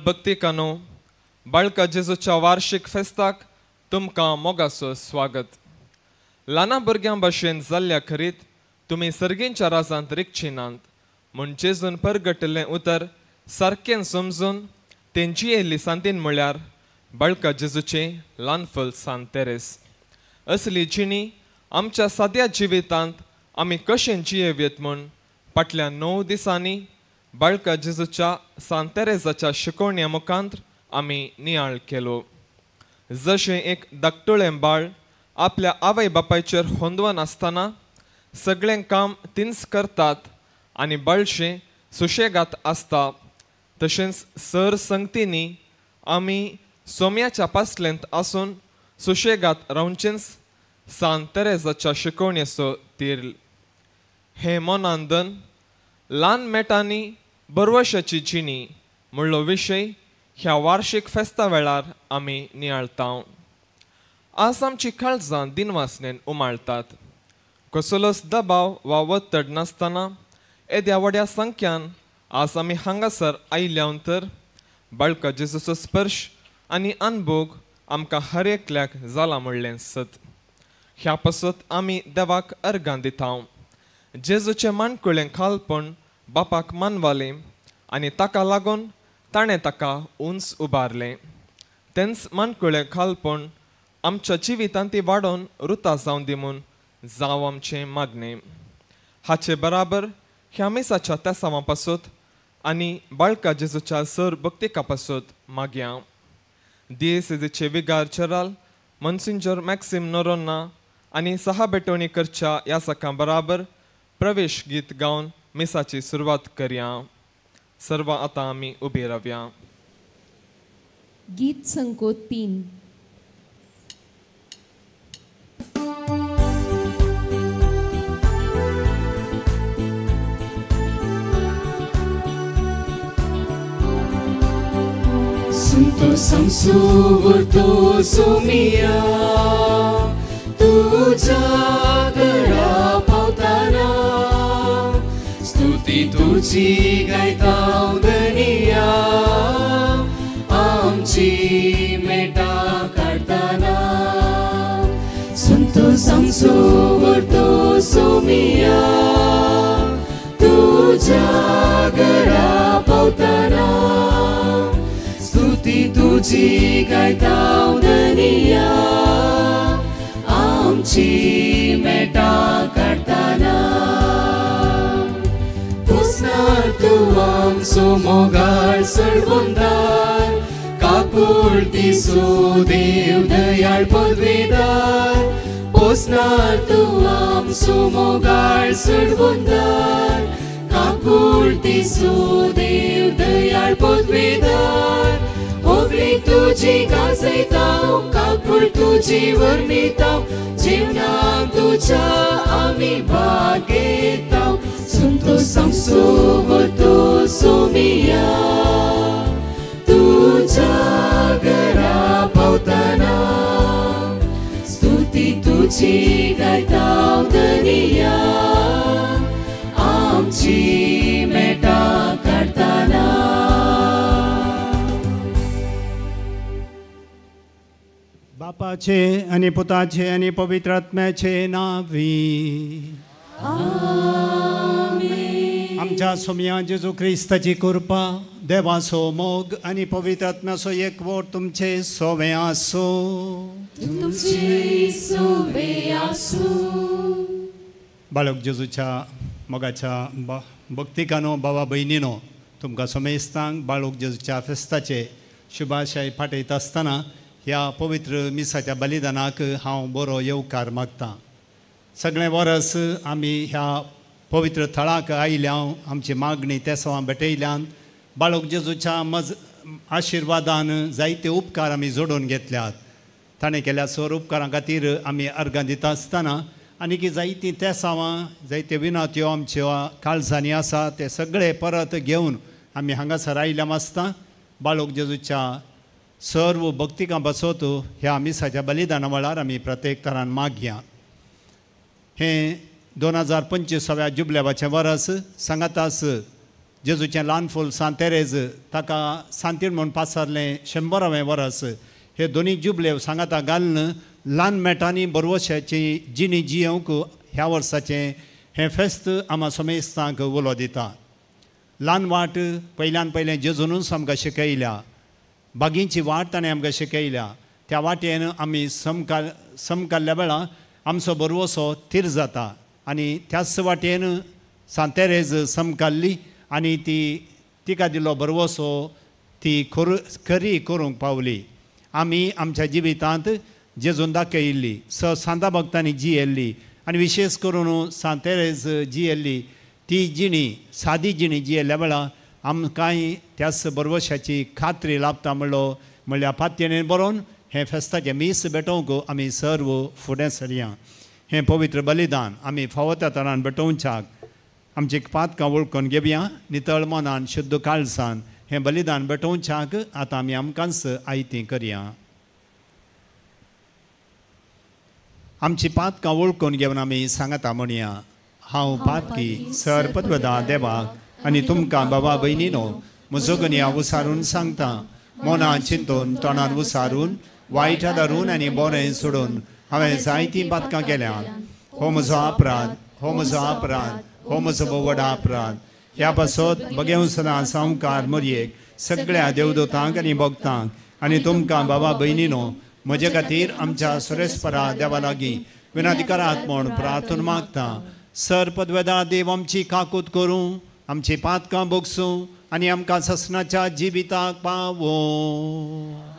भक्तिकानो, बाळका जेजूच्या वार्षिक फेस्ताक तुमकां मोगाचो स्वागत। ल्हाना भुरग्यां भशेन जाल्ल्या खरीत तुमी सर्गींच्या राजांत रिगची नात म्हूण जेजून परगटिल्लें उतर सारकें समजून तेंची येयल्ली सांतीन म्हळ्यार बाळका जेजूचें ल्हानफल सांत तेरेस। असली जिणी आमच्या साद्या जिवितांत आमी कशें जियेवयेत म्हूण फाटल्या 9 दिसांनी बाळका जेजूच्या सांत तेरेजाच्या शिकोवण्या मुखांत आमी नियाळ केलो। जशें एक धाकटुळें बाळ आपल्या आवय बापायचेर होंदवन आसतना सगळें काम तींच करतात आनी बाळशें सुशेगात आसता, तशेंच सर संगतींनी आमी सोम्याच्या पासलेंत आसून सुशेगात रावचेंच सांत तेरेजाच्या शिकोवणेचो तीर। हें मनांदन ल्हान मेटांनी बरवशाची जिणी म्हणलो विशय ह्या वार्षिक फेस्ता वेळार आमी नियाळता। आज आमची काळजां दिनवासनेन उमाळतात। कसलोच दबाव वा वत्तड नासतना येद्या व्हड्या संख्यान आज आमी हांगासर आयल्या तर बाळका जेजूचो स्पर्श आनी अनभोग आमकां हर एकल्याक जाला म्हणलें सत। ह्या पासत आमी देवाक अर्गां दिता। जेजूचें माणकुळें खालपण बापाक मानवालें आनी ताका लागून ताणें ताका उंच उबारलें। तेंच माणकुळें खालपण आमच्या जिवितांत ती वाडोवन रुता जावन दी म्हूण जावं आमचें मागणें। हाचे बराबर ह्या मिसाच्या तेसांवां पासत आनी बाळका जेजूच्या सर भक्तिका पासत मागया। दियेसेजीचे विगार चराल मनसिंजोर मॅक्सिम नोरोन्ना आनी सहा बेटवणी करच्या ह्या सकां बराबर प्रवेश गीत गावन मिसाची सुरवात करया। सर्व आतां आमी उबी रावया। गीत संको 3। Santo Samsuvorto Sumia तुझ्या घरा पावताना स्तुती तुझी गायता धनिया आमची मेटा काडताना। संतो samsuvorto Sumia तुझ्या घरा पावताना स्तुती तुझी गायता धनिया आमची मेटा काडताना। पुसनार तूं आमचो मोगाळ सडवंदार काकूळ दिसू देव दयाळ पदवेदार। पोसनार तूं आमचो मोगाळ सडवंदार काकूळ दिसू देव दयाळ पदवेदार। होगळी तुझी गाजयता काकूळ तुझी वर्णिता जीवनान तुझ्या आमी भाग घेता। संतो samsuvorto Sumia तुझ्या घरा पावताना स्तुती तुझी गायता धनिया आमची मेटा काडताना। बापाचे आनी पुताचे आनी पवित्र आत्म्याचे नांवी आमेन। आमच्या सोम्या जेजू क्रिस्ताची कृपा, देवाचो मोग आनी पवित्र आत्म्याचो एकवट तुमचे सोवे आसूं। तुमचे सोवे आसूं। बाळक जेजूच्या मोगाच्या भक्तिकानो, बाबा भयणीनो, तुमकां सोमेस्तांक बाळक जेजूच्या फेस्ताचे शुभाशय पाठयता आसतना ह्या पवित्र मिसाच्या बलिदानाक हांव बरो येवकार मागतां। सगळें वरस आमी ह्या पवित्र थळाक आयल्या, आमची मागणी तेसांवां भेटयल्यान बाळक जेजूच्या मज आशिर्वादान जायते उपकार आमी जोडून घेतल्यात। ताणें केल्या सर उपकारां खातीर आमी अर्गां दिता आसतना आनी जायतीं तेसांवां, जायत्यो विनत्यो आमच्यो काळजांनी आसा ते सगळे परत घेवन आमी हांगासर आयल्या आसता। बाळक जेजूच्या सर्व भक्तिकां बसोत ह्या मिसाच्या बलिदाना वेळार आमी प्रत्येक तरान मागया। हें 2025व्या जुबल्यावाचें वरस सांगातास जेजूचें ल्हान फूल सांत तेरेज ताका सांतीण म्हूण पासारलें 100वें वर्स हे दोनी जुबले सांगाता घालून ल्हान मेटांनी बरवशाची जिणी जियोवंक ह्या वर्साचें हें फेस्त आमा समेस्तांक उलो दिता. ल्हान वाट पयल्यान पयलें जेजूनूच आमकां शिकयल्या, बागींची वाट ताणें आमकां शिकयल्या. त्या वाटेन आमी समकाल्ल्या वेळा आमचो बरवसो थीर जाता आनी त्याच वाटेन सांत तेरेज समकाल्ली आनी ती तिका दिल्लो बरवसो ती खरी करूंक पावली. आमी आमच्या जिवितांत जेजून दाखयल्ली स सांता भक्तांनी जियेल्ली आनी विशेश करून सांत तेरेज जियेल्ली ती जिणी सादी जिणी जियेल्ल्या वेळा आमकांय त्याच बरवशाची खात्री लाभता म्हणल्यार पातयेन बरोवन हें फेस्ताचें मीस भेटोवंक आमी सर्व फुडें सरया. हें पवित्र बलिदान आमी फावो त्या तरान भेटोवच्याक आमची पातकां वळखून घेवया. नितळ मनान शुद्ध काळसान हें बलिदान भेटोवच्याक आतां आमी आमकांच आयती करया. आमची पातकां वळखून घेवन आमी सांगता म्हणया, हांव पातकी सर पद्वदा देवाक आनी तुमकां बाबा भयणीनो म्हजो गन्या उसारून सांगता, मनान चिंतून तोंडान उसारून वायट धरून आनी बरें सोडून हांवें जायतीं पातकां केल्यांत. हो म्हजो अपराध, हो म्हजो अपराध, हो म्हजो व्हड अपराध. ह्या पासत बगेवन सदां सामकार मोरयेक सगळ्या देवदूतांक आनी भक्तांक आनी तुमकां बाबा भयणीनो म्हजे खातीर आमच्या सुरेस्परा देवा लागीं विनंती करात म्हूण प्रार्थना मागता. सर पदवेदा देव आमची काकूत करूं, आमची पातकां भोगसूं आनी आमकां ससनाच्या जिविताक पावों.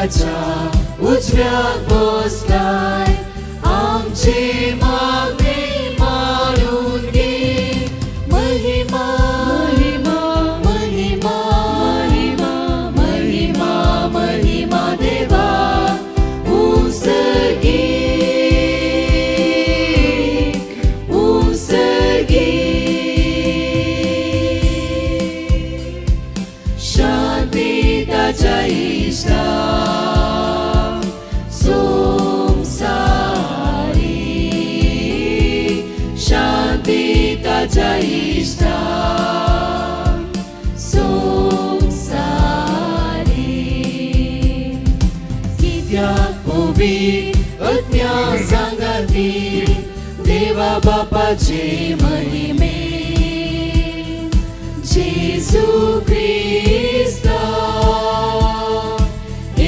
देवाच्या उजव्याक बसलाय आमची मागणी मानून घे महिमा महिमा महिमा महिमा महिमा महिमा देवा उसगी उसगी शांती ताच्या इश्टा संसारी शांती ताच्या इश्टा संसारी कित्याक पवित्र आत्म्या सांगाती देवा बापाचे महिमे जेजू क्रिस्ता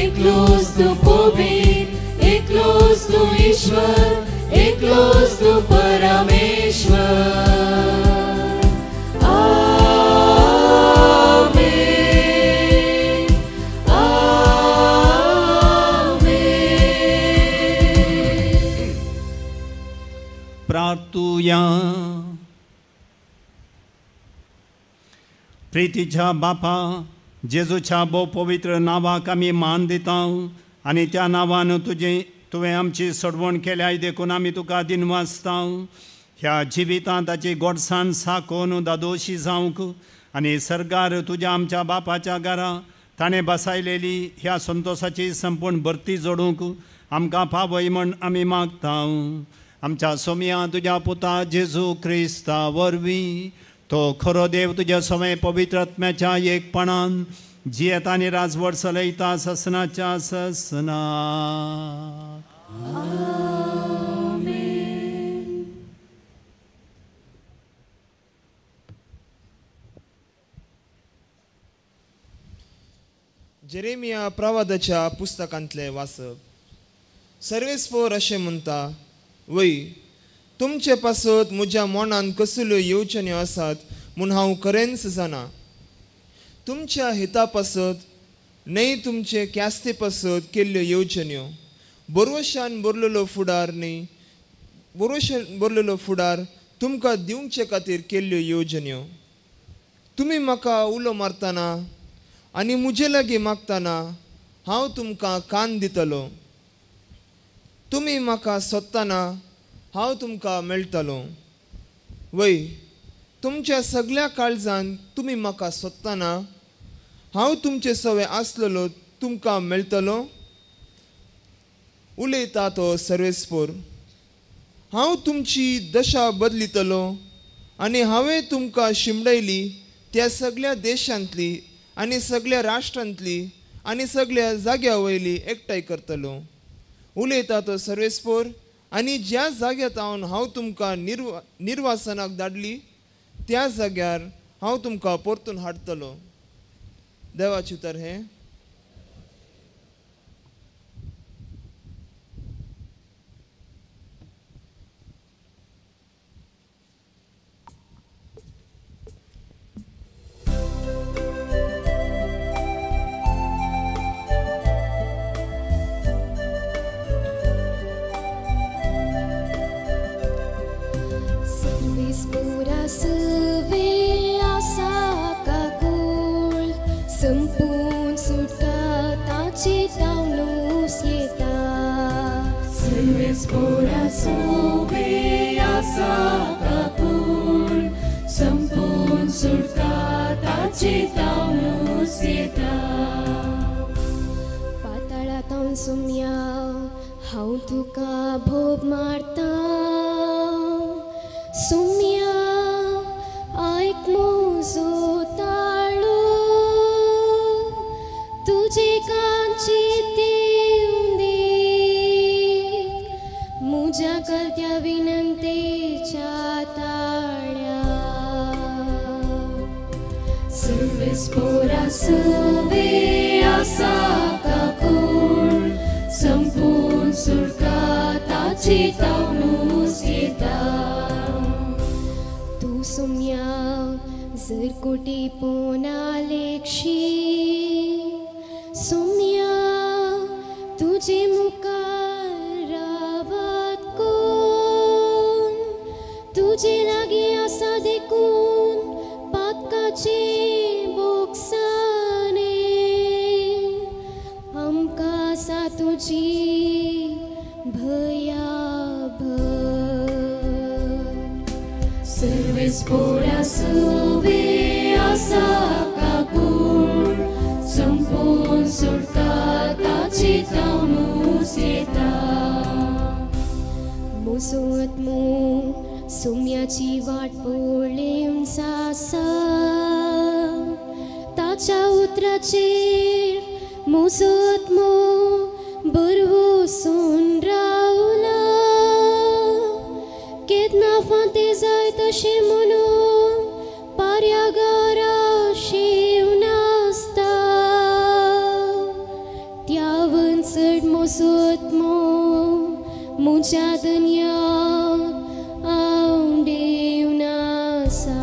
एकलोच तूं पवित्र एकलोच तूं ईश्वर एकलोच तूं परमेश्वर आमेन आमेन. प्रार्थुया. प्रितीच्या बापा जेजूच्या भोव पवित्र नांवाक आमी मान दिता आनी त्या नांवान तुजें तुवें आमची सोडवण केल्याय देखून आमी तुका दिनवासता. ह्या जिवितांत ताची गोडसाण साकोवन दादोशी जावंक आनी सरकार तुज्या आमच्या बापाच्या घरा ताणें बसायलेली ह्या संतोसाची संपूर्ण भरती जोडूंक आमकां पावय म्हण आमी मागता. आमच्या सोमया तुज्या पुता जेजू क्रिस्ता वरवीं तो खरो देव तुज्या सवय पवित्र आत्म्याच्या एकपणान जियेता आनी राजवट चलयता ससनाच्या ससना. जेरेमिया प्रवादाच्या पुस्तकांतलें वाचप. सर्वेस्पोर अशें म्हणटा वय तुमचे पासत म्हज्या मनान कसल्यो येवजण्यो आसात म्हूण हांव खरेंच जाणा. तुमच्या हिता पासत न्हय तुमचे क्यास्ते पासत केल्ल्यो येवजण्यो बरोवशान बरलेलो फुडार न्हय बरोवशान बरलेलो फुडार तुमकां दिवचे खातीर केल्ल्यो येवजण्यो. तुमी म्हाका उलो मारतना आनी म्हजे लागीं मागतना हांव तुमकां कान दितलो. तुमी म्हाका सोदतना हांव तुमकां मेळटलो. वय तुमच्या सगळ्या काळजान तुमी म्हाका सोदतना हांव तुमचे सवे आसलेलो तुमकां मेळटलो. उलयता तो सर्वेस्पोर. हांव तुमची दशा बदलितलो आनी हांवें तुमकां शिमडयली त्या सगळ्या देशांतली आनी सगळ्या राष्ट्रांतली आनी सगळ्या जाग्या वयली एकठांय करतलो. उलयता तो सर्वेस्पोर. आनी ज्या जाग्यार हांव हांव तुमकां निर्वासनाक धाडली त्या जाग्यार हांव तुमकां परतून हाडटलो. देवाचें उतर हें. संपून सुटका ताची तावनूस येता. सर्वेस्पोरा सुवे आसा काकूळ संपून सुटका ताची तावनूस येता. पाताळांत सुमया हांव तुका भोग मारता. सुमया आयक म्हजो ताळो तुजे कांची दिवंदी म्हज्या कलत्या विनंतेच्या ताळ्या. सर्वेस्पोरा सुवे आसा काकूळ संपून सुटका ताची तावनूस येता. तूं सुमया जर कोटी पोना लेखशी सुमया तुजे मुखार रावत कोण, तुजे लागीं आसा देखून पातकाचे बोगसाणे आमकां आसा तुजी भयाभर। सर्वेस पोरा सुवे आसा काकूळ संपून सुटका ताची तावनूस येता। म्हजो आत्मो सुम्याची वाट पळोवन आसा, ताच्या उतराचेर म्हजो आत्मो भरवसून रावला। केन्ना फांते जाय तशें म्हणून पार्यागारा शेव नासता, त्यावन चड म्हजो आत्मो म्हज्या दनयाक आवडेवन आसा।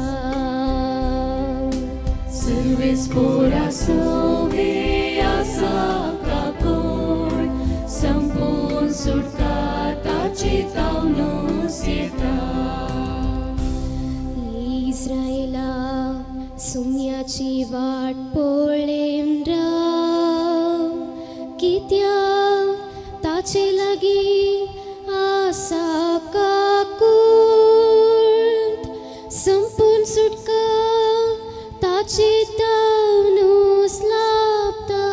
सर्वेस पोरा सुवे आसा काकूळ संपून सुटका ताची तावनूस येता। इस्रायला सुम्याची वाट पळोवन राव, कित्याक ताचे लागीं आसा काकूळ संपून सुटका ताची तावनूस लाभता।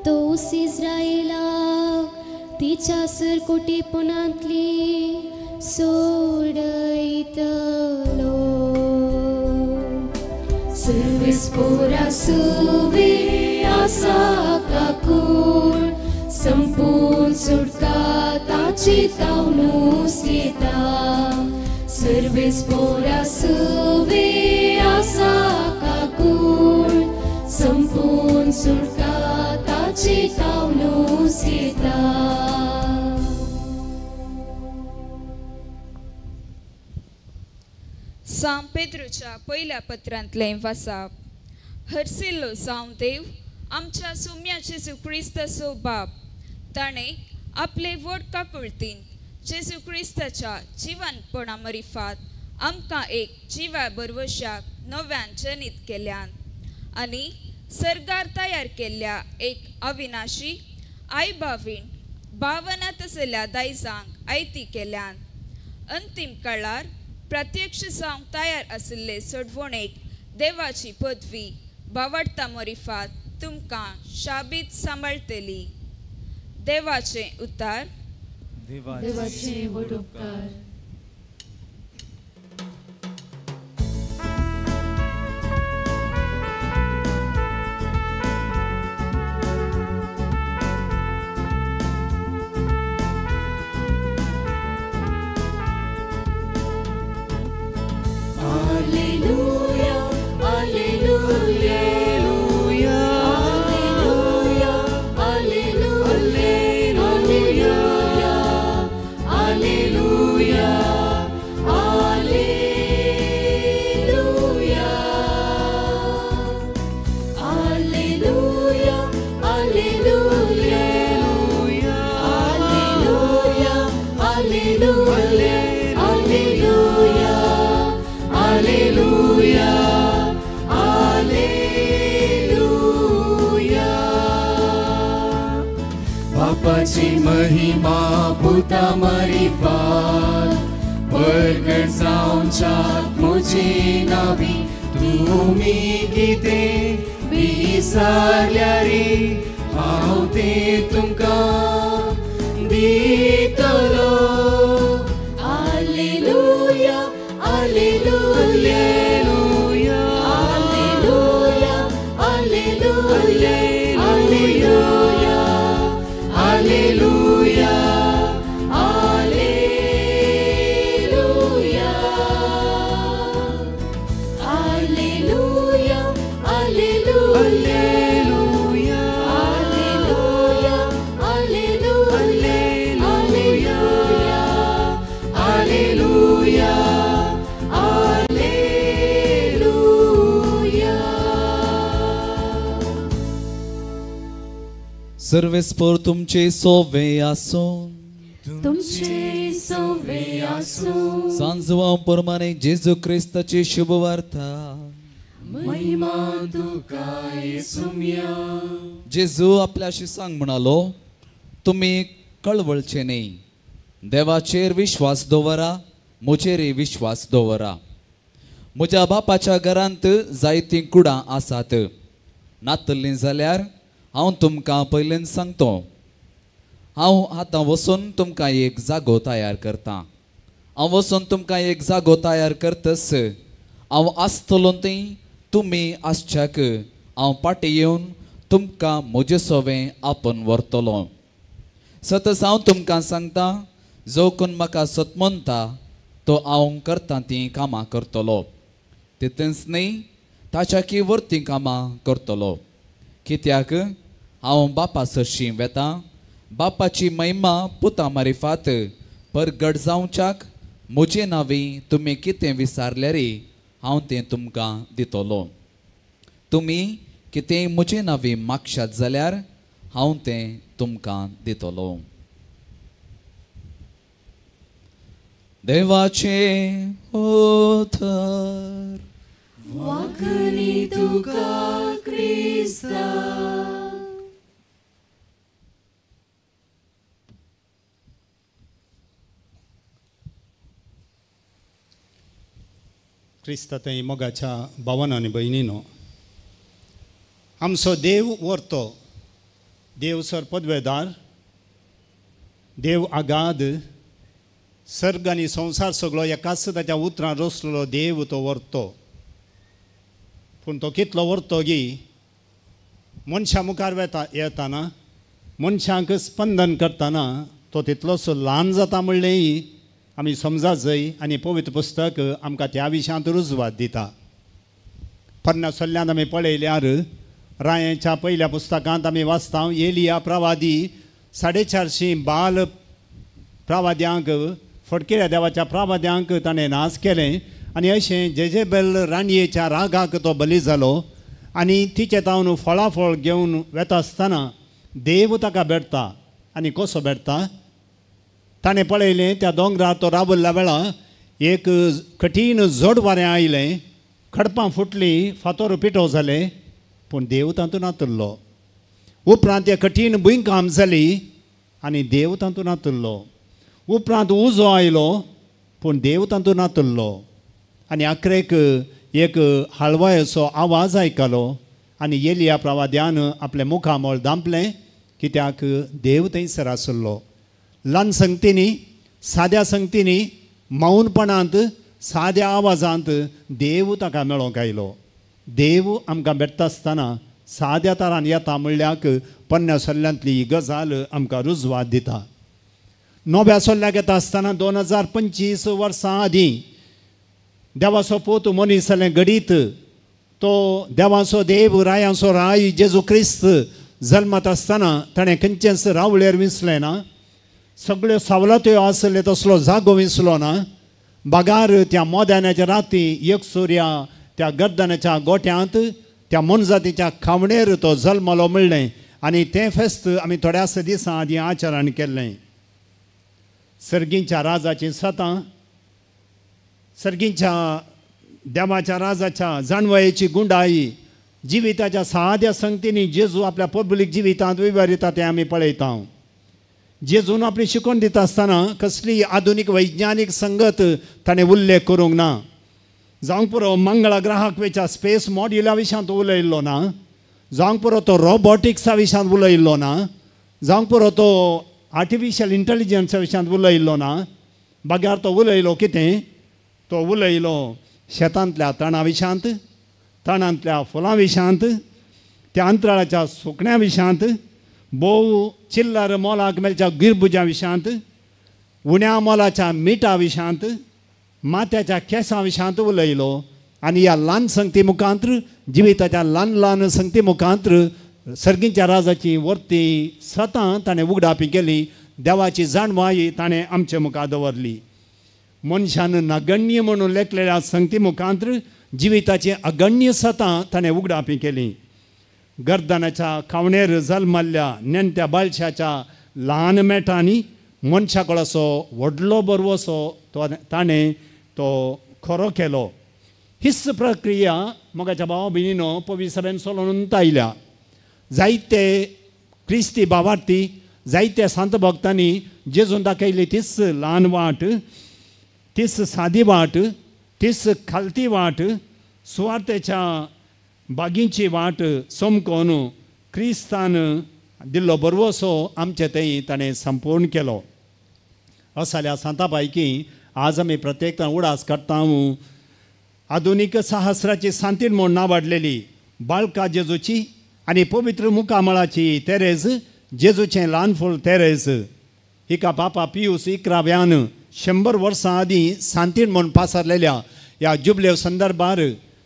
तोस इस्रायलाक तिच्या सरकोटेपणांतली सोडयतलो। सर्वेस पोरा सुवे आसा काकूळ संपून सुटका ताची तावनूस येता। सर्वेस पोरा सुवे आसा काकूळ संपून सुटका ताची तावनूस येता। सांव पेद्रूच्या पयल्या पत्रांतलें वासाप। हरसिल्लो जावं देव आमच्या सुम्या जेजू क्रिस्ताचो बाप, ताणें आपले व्हड काकुळतीन जेजू क्रिस्ताच्या जिवनपणा मरिफात आमकां एक जिव्या बरवशाक नव्यान जनीत केल्यान आनी सर्गार तयार केल्ल्या एक अविनाशी आई भावीण भावना तसल्या दायजांक आयती केल्यान अंतीम काळार प्रत्यक्ष जावंक तयार आशिल्ले सोडवणेक देवाची पदवी बावडता मरिफात तुमकां शाबीत सांबाळटली। देवाचें उतार। देवाचे व्हड उपकार। Alleluia, alleluia, alleluia, alleluia, alleluia, alleluia, alleluia, alleluia, alleluia, alleluia, alleluia. Alleluia, alleluia. बापाची महिमा पुता मरिफात परगट जावच्याक म्हजी नावी तुमी कितें विसरल्या रे हांव तें तुमकां दितलो। Alleluia, alleluia, alleluia, alleluia, alleluia, alleluia, alleluia, alleluia, alleluia, alleluia, alleluia, alleluia, alleluia. Alleluia. सर्वेस्पर तुमचे सोवे आसूं, तुमचे सोवे आसूं। सांजवा प्रमाणे जेजू क्रिस्ताची शुभवार्ता। महिमा तुका येसुम्या। जेजू आपल्याशी सांग म्हणालो, तुमी कळवळचे न्ही, देवाचेर विश्वास दवरा, म्हजेरय विश्वास दवरा। म्हज्या बापाच्या घरांत जायतीं कुडां आसात, नातल्लीं जाल्यार हांव तुमकां पयलींच सांगतो। हांव आतां वचून तुमकां एक जागो तयार करतां। हांव वचून तुमकां एक जागो तयार करतस हांव आसतलो थंय तुमी आसच्याक हांव फाटीं येवन तुमकां म्हजे सोवें आपोवन व्हरतलो। सतस हांव तुमकां सांगता, जो कोण म्हाका सत म्हणटा तो हांव करता तीं कामां करतलो, तितूंच न्हय ताच्याकी वरतीं कामां करतलो। कित्याक हांव बापा सरशीं वेता, बापाची महिमा पुता मारिफात परगट जावच्याक म्हजे नांवी तुमी कितें विचारल्यार हांव तें तुमकां दितलो। तुमी कितेंय म्हजे नांवी मागशात जाल्यार हांव तें तुमकां दितलो। देवाचें उतर। वाखणी तुका क्रिस्ता। क्रिस्ता थंय मोगाच्या भावान आनी भयणीनो, आमचो देव व्हरतो, देव सर पदवेदार, देव आगाद, सर्ग आनी संवसार सगळो एकाच ताच्या उतरान रचलेलो देव तो व्हरतो। पूण तो कितलो व्हरतो गी, मनशां मुखार वेता येताना, मनशांक स्पंदन करतना तो तितलोच ल्हान जाता म्हणलेंय आमी समजा जाय आनी पवित्र पुस्तक आमकां त्या विशयांत रुजवात दिता। पन्नास सल्ल्यान आमी पळयल्यार रायांच्या पयल्या पुस्तकांत आमी वाचता, एलिया प्रवादी 450 बाल प्रवाद्यांक, फटकिऱ्या देवाच्या प्रवाद्यांक ताणें नाश केलें आनी अशें जेजेबेल राणयेच्या रागाक तो बली जालो आनी तिचे तावन फळाफळ घेवन वेता आसतना देव ताका भेटता। आनी कसो भेटता, ताणें पळयलें त्या दोंगरार तो रावल्ल्या वेळा एक कठीण जोड वारें आयलें, खडपां फुटलीं, फातोर पिठो जाले, पूण देव तातूंत नातुल्लो। उपरांत एक कठीण भुंयकांप जाली आनी देव तातूंत नातुल्लो। उपरांत उजो आयलो, पूण देव तातूंत नातुल्लो। आनी आखरेक एक हालवायचो आवाज आयकलो आनी एलिया प्रवाद्यान आपलें मुखामळ दांपलें, कित्याक देव थंयसर आसलो। ल्हान संगतींनी, साद्या संगतींनी, मौनपणांत, साद्या आवाजांत देव ताका मेळोंक आयलो। देव आमकां भेटता आसतना साद्या तरान येता म्हणल्याक पन्नास सल्ल्यांतली ही गजाल आमकां रुजवात दिता। नव्या सल्ल्याक येता आसतना 2025 वर्सां आदीं देवाचो पूत मनीस जालें घडीत तो देवाचो देव, रायांचो राय जेजू क्रिस्त जल्मत आसतना ताणें खंयचेंच रावळेर विंचलें ना, सगळ्यो सवलत्यो आसल्यो तसलो जागो विंचलो ना। बागार त्या मोद्यानाच्या राती एक सुर्या त्या गर्दनाच्या गोट्यांत त्या मोनजातीच्या खावणेर तो जल्मलो म्हणलें आनी तें फेस्त आमी थोड्याच दिसां आदीं आचरण केल्लें। सर्गींच्या राजाचीं सतां, सर्गींच्या देवाच्या राजाच्या जाणवयेची गुंडाई, जिविताच्या साद्या संगतींनी जेजू आपल्या पब्लीक जिवितांत विवरिता तें आमी पळयता। जेजून आपली शिकवण दिता आसतना कसली आधुनीक वैज्ञानीक संगत ताणें उल्लेख करूंक ना, जावंक पुरो मंगळा ग्रहाक वेच्या स्पेस मॉड्युला विशयांत उलयल्लो ना, जावंक पुरो तो रोबोटिक्सा विशयांत उलयल्लो ना, जावंक पुरो तो आर्टिफिशियल इंटेलिजन्सा विशयांत उलयल्लो ना। बगार तो उलयलो कितें, तो उलयलो शेतांतल्या तणा विशयांत, तणांतल्या फुलां विशयांत, त्या अंतराळाच्या सुकण्या विशयांत, भोव चिल्लर मोलाक मेळच्या गिरबुज्या विशयांत, उण्या मोलाच्या मिठा विशयांत, माथ्याच्या केंसां विशयांत उलयलो। आनी ह्या ल्हान संगती मुखांत्र, जिविताच्या ल्हान ल्हान संगती मुखांत्र सर्गींच्या राजाची वर्ती सतां ताणें उगडापी केली, देवाची जाणवाय ताणें आमचे मुखार दवरली। मनशान नगण्य म्हणून लेखलेल्या संगती मुखांत्र जिविताची अगण्य सतां ताणें उगडापी केली। गर्दनाच्या खावणेर जल्मल्ल्या नेणट्या बाळशाच्या ल्हान मेटांनी मनशा कळसो व्हडलो बरवसो तो ताणें तो खरो केलो. हीच प्रक्रिया मोगाच्या भावा भयणीनो पवित्र सभेन चलोवन आयल्या. जायते क्रिस्ती भावार्थी जायते संत भक्तांनी जेजून दाखयली तीच ल्हान वाट, तीच सादी वाट, तीच खालती वाट, सुवार्थेच्या बागींची वाट समकोन क्रिस्तान दिल्लो बरवसो आमचे थंय ताणें संपूर्ण केलो. असल्या सांता पैकी आज आमी प्रत्येक उडास काडटा. आधुनीक सहस्राची सांतीन म्हूण नांवाडलेली बाळका जेजूची आनी पवित्र मुखामळाची तेरेज, जेजूचें ल्हान फूल तेरेज, हिका पापा पियूस 11व्यान 100 वर्सां आदीं सांतीन म्हूण पासारलेल्या ह्या जुबलेव संदर्भार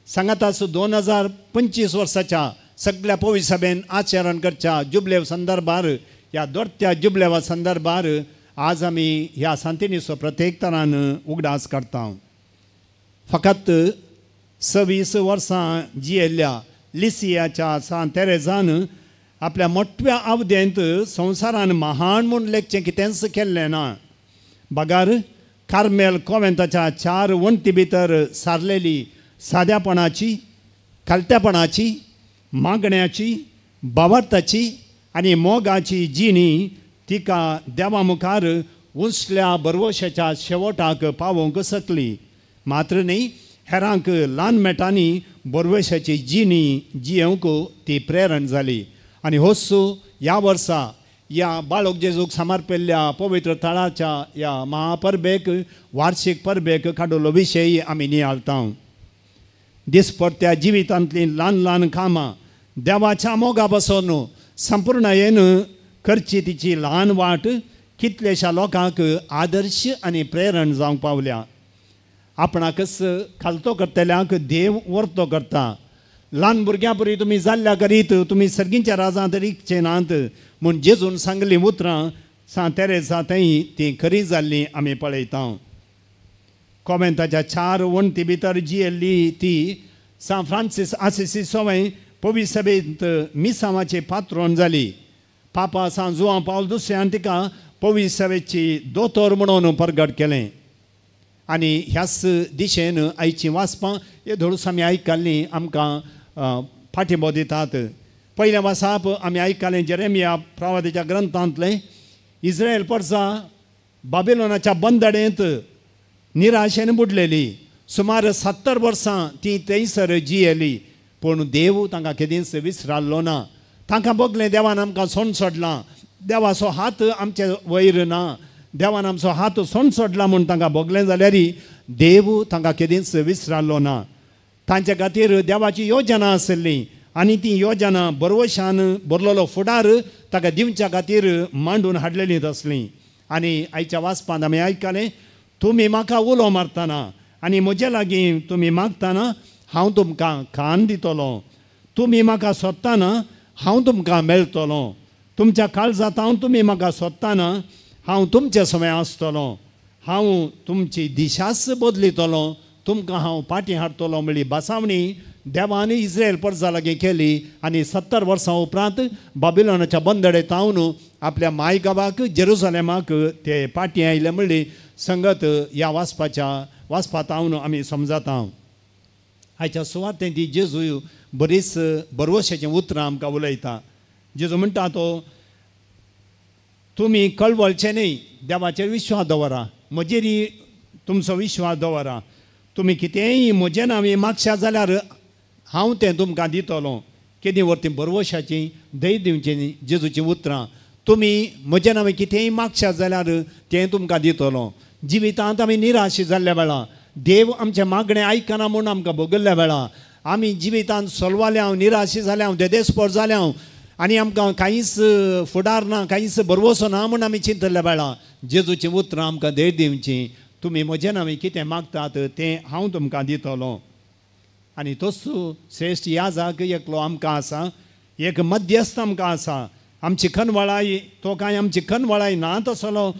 सांगातास 2025 वर्साच्या सगळ्या पवित्र सभेन आचरण करच्या जुबलेव संदर्भार ह्या दोडत्या जुबलेवा संदर्भार आज आमी ह्या सांतिनीचो प्रत्येक तरान उगडास काडटा. फकत 26 वर्सां जियेल्ल्या लिसियाच्या सांत तेरेजान आपल्या मोटव्या अवधेंत संवसारान महान म्हूण लेखचें कितेंच केल्लें ना. बगार कार्मेल कोवेंताच्या 4 वण्टी भितर सारलेली साद्यापणाची, खालत्यापणाची, मागण्याची, भावार्थाची आनी मोगाची जिणी तिका देवा मुखार उंचल्या बरवशाच्या शेवटाक पावोवंक शकली. मात्र न्ही हेरांक ल्हान मेटांनी बरवशाची जिणी जियेवंक ती प्रेरण जाली. आनी होच ह्या वर्सा ह्या बाळक जेजूक समर्पिल्ल्या पवित्र थळाच्या ह्या महापरबेक वार्षिक परबेक काडलेलो विशय आमी नियाळटा. दिसपडत्या जिवितांतलीं ल्हान ल्हान कामां देवाच्या मोगा बसून संपूर्णयेन करची तिची ल्हान वाट कितलेशा लोकांक आदर्श आनी प्रेरण जावंक पावल्या. आपणाकच खालतो करतल्यांक देव वर्तो करता. ल्हान भुरग्यां परी तुमी जाल्ल्या करीत तुमी सर्गींच्या राजांत रिगचे नात म्हूण जेजून सांगलीं उतरां सांत तेरेजा थंय तीं खरी जाल्लीं आमी पळयता. कोवेंताच्या 4 वण्टी भितर जियेल्ली ती सांत फ्रांसीस आसिसी सवंय पवित्र सभेंत मिसांवाची पात्रोन जाली. पापा सांत जुआंव पावल दुसऱ्यान तिका पवित्र सभेची दोतोर म्हणून परगट केलें. आनी ह्याच दिशेन आयचीं वाचपां हे धोडूस आमी आयकल्लीं आमकां फाटिंबो दितात. पयलें वाचप आमी आयकलें जेरेमिया प्रवादाच्या ग्रंथांतलें. इस्रायल परसा बाबिलोनाच्या बंदडेंत निराशेन बुडलेली. सुमार 70 वर्सां ती थंयसर जियेली. पूण देव तांकां केदींच विसराल्लो ना. तांकां बगलें देवान आमकां सोंड सोडलां, देवाचो हात आमचे वयर ना, देवान आमचो हात सोंड सोडला म्हूण तांकां भोगलें जाल्यार देव तांकां केदींच विसराल्लो ना. तांचे खातीर देवाची योजना आसली आनी ती योजना बरवशान बरलेलो फुडार ताका दिवच्या खातीर मांडून हाडलेली आसली. आनी आयच्या वाचपांत आमी आयकलें, तुमी म्हाका उलो मारतना आनी म्हजे लागीं तुमी मागतना हांव तुमकां कान दितलो, तुमी म्हाका सोदतना हांव तुमकां मेळटलो, तुमच्या काळजांत हांव तुमी म्हाका सोदतना हांव तुमचे समय आसतलो, हांव तुमची दिशाच बदलितलो, तुमकां हांव पाटी हाडटलो म्हळी भासावणी देवान इस्रायल परजा लागीं केली. आनी 70 वर्सां उपरांत बाबिलोनाच्या बंदडे तावन आपल्या माय गांवाक जेरुजलेमाक ते पाटी आयले म्हणली संगत ह्या वाचपाच्या वाचपात हांव आमी समजता. आयच्या सुवातें ती जेजू बरीच बरवशाचीं उतरां आमकां उलयता. जेजू म्हणटा तो तुमी कळवळचे न्ही, देवाचेर विश्वास दवरा, म्हजेर तुमचो विश्वास दवरा, तुमी कितेंय म्हजें नांव मागशात जाल्यार हांव तें तुमकां दितलो. केदी व्हर बरवशाचीं धैर्य दिवचीं जेजूचीं उतरां, तुमी म्हजें नांव कितेंय मागशात जाल्यार तें तुमकां दितलो. जिवितांत आमी निराश जाल्ल्या वेळा, देव आमचें मागणें आयकना म्हूण आमकां भोगल्ल्या वेळा, आमी जिवितांत सोलवाले हांव, निराश जाल्या हांव, देदेस्पोर जाल्या हांव आनी आमकां कांयच फुडार ना, कांयच भरवसो ना म्हूण आमी चिंतल्ल्या वेळा जेजूचीं उतरां आमकां धैर्य दिवचीं, तुमी म्हजें नांव कितें मागतात तें हांव तुमकां दितलो. आनी तोच श्रेश्ठ याजाक एकलो आमकां आसा, एक मध्यस्थ आमकां आसा. आमची खनवळाय तो कांय आमची खनवळाय ना तसलो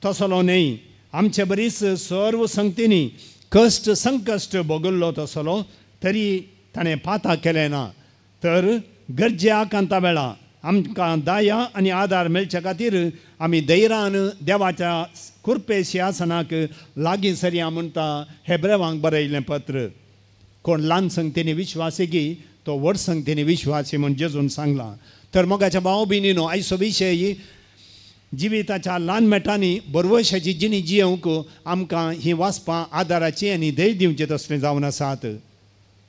तसलो न्हय, आमचे बरीच सर्व संगतींनी कश्ट संकश्ट भोगल्लो तसलो तरी ताणें पाता केलें ना. तर गरजे आकांता वेळा आमकां दया आनी आदार मेळचे खातीर आमी धैर्यान देवाच्या कृपे सिंहासनाक लागीं सरया म्हणटा हेब्रेवांक बरयलें पत्र. कोण ल्हान संगतीनी विश्वासी की तो व्हड संगतीनी विश्वासी म्हूण जेजून सांगलां. तर मोगाच्या भाव भयणीनो, आयचो विशय जिविताच्या ल्हान मेटांनी बरवशाची जिणी जियोवंक आमकां ही वाचपां आदाराची आनी धैर्य दिवचें तसलें जावन आसात.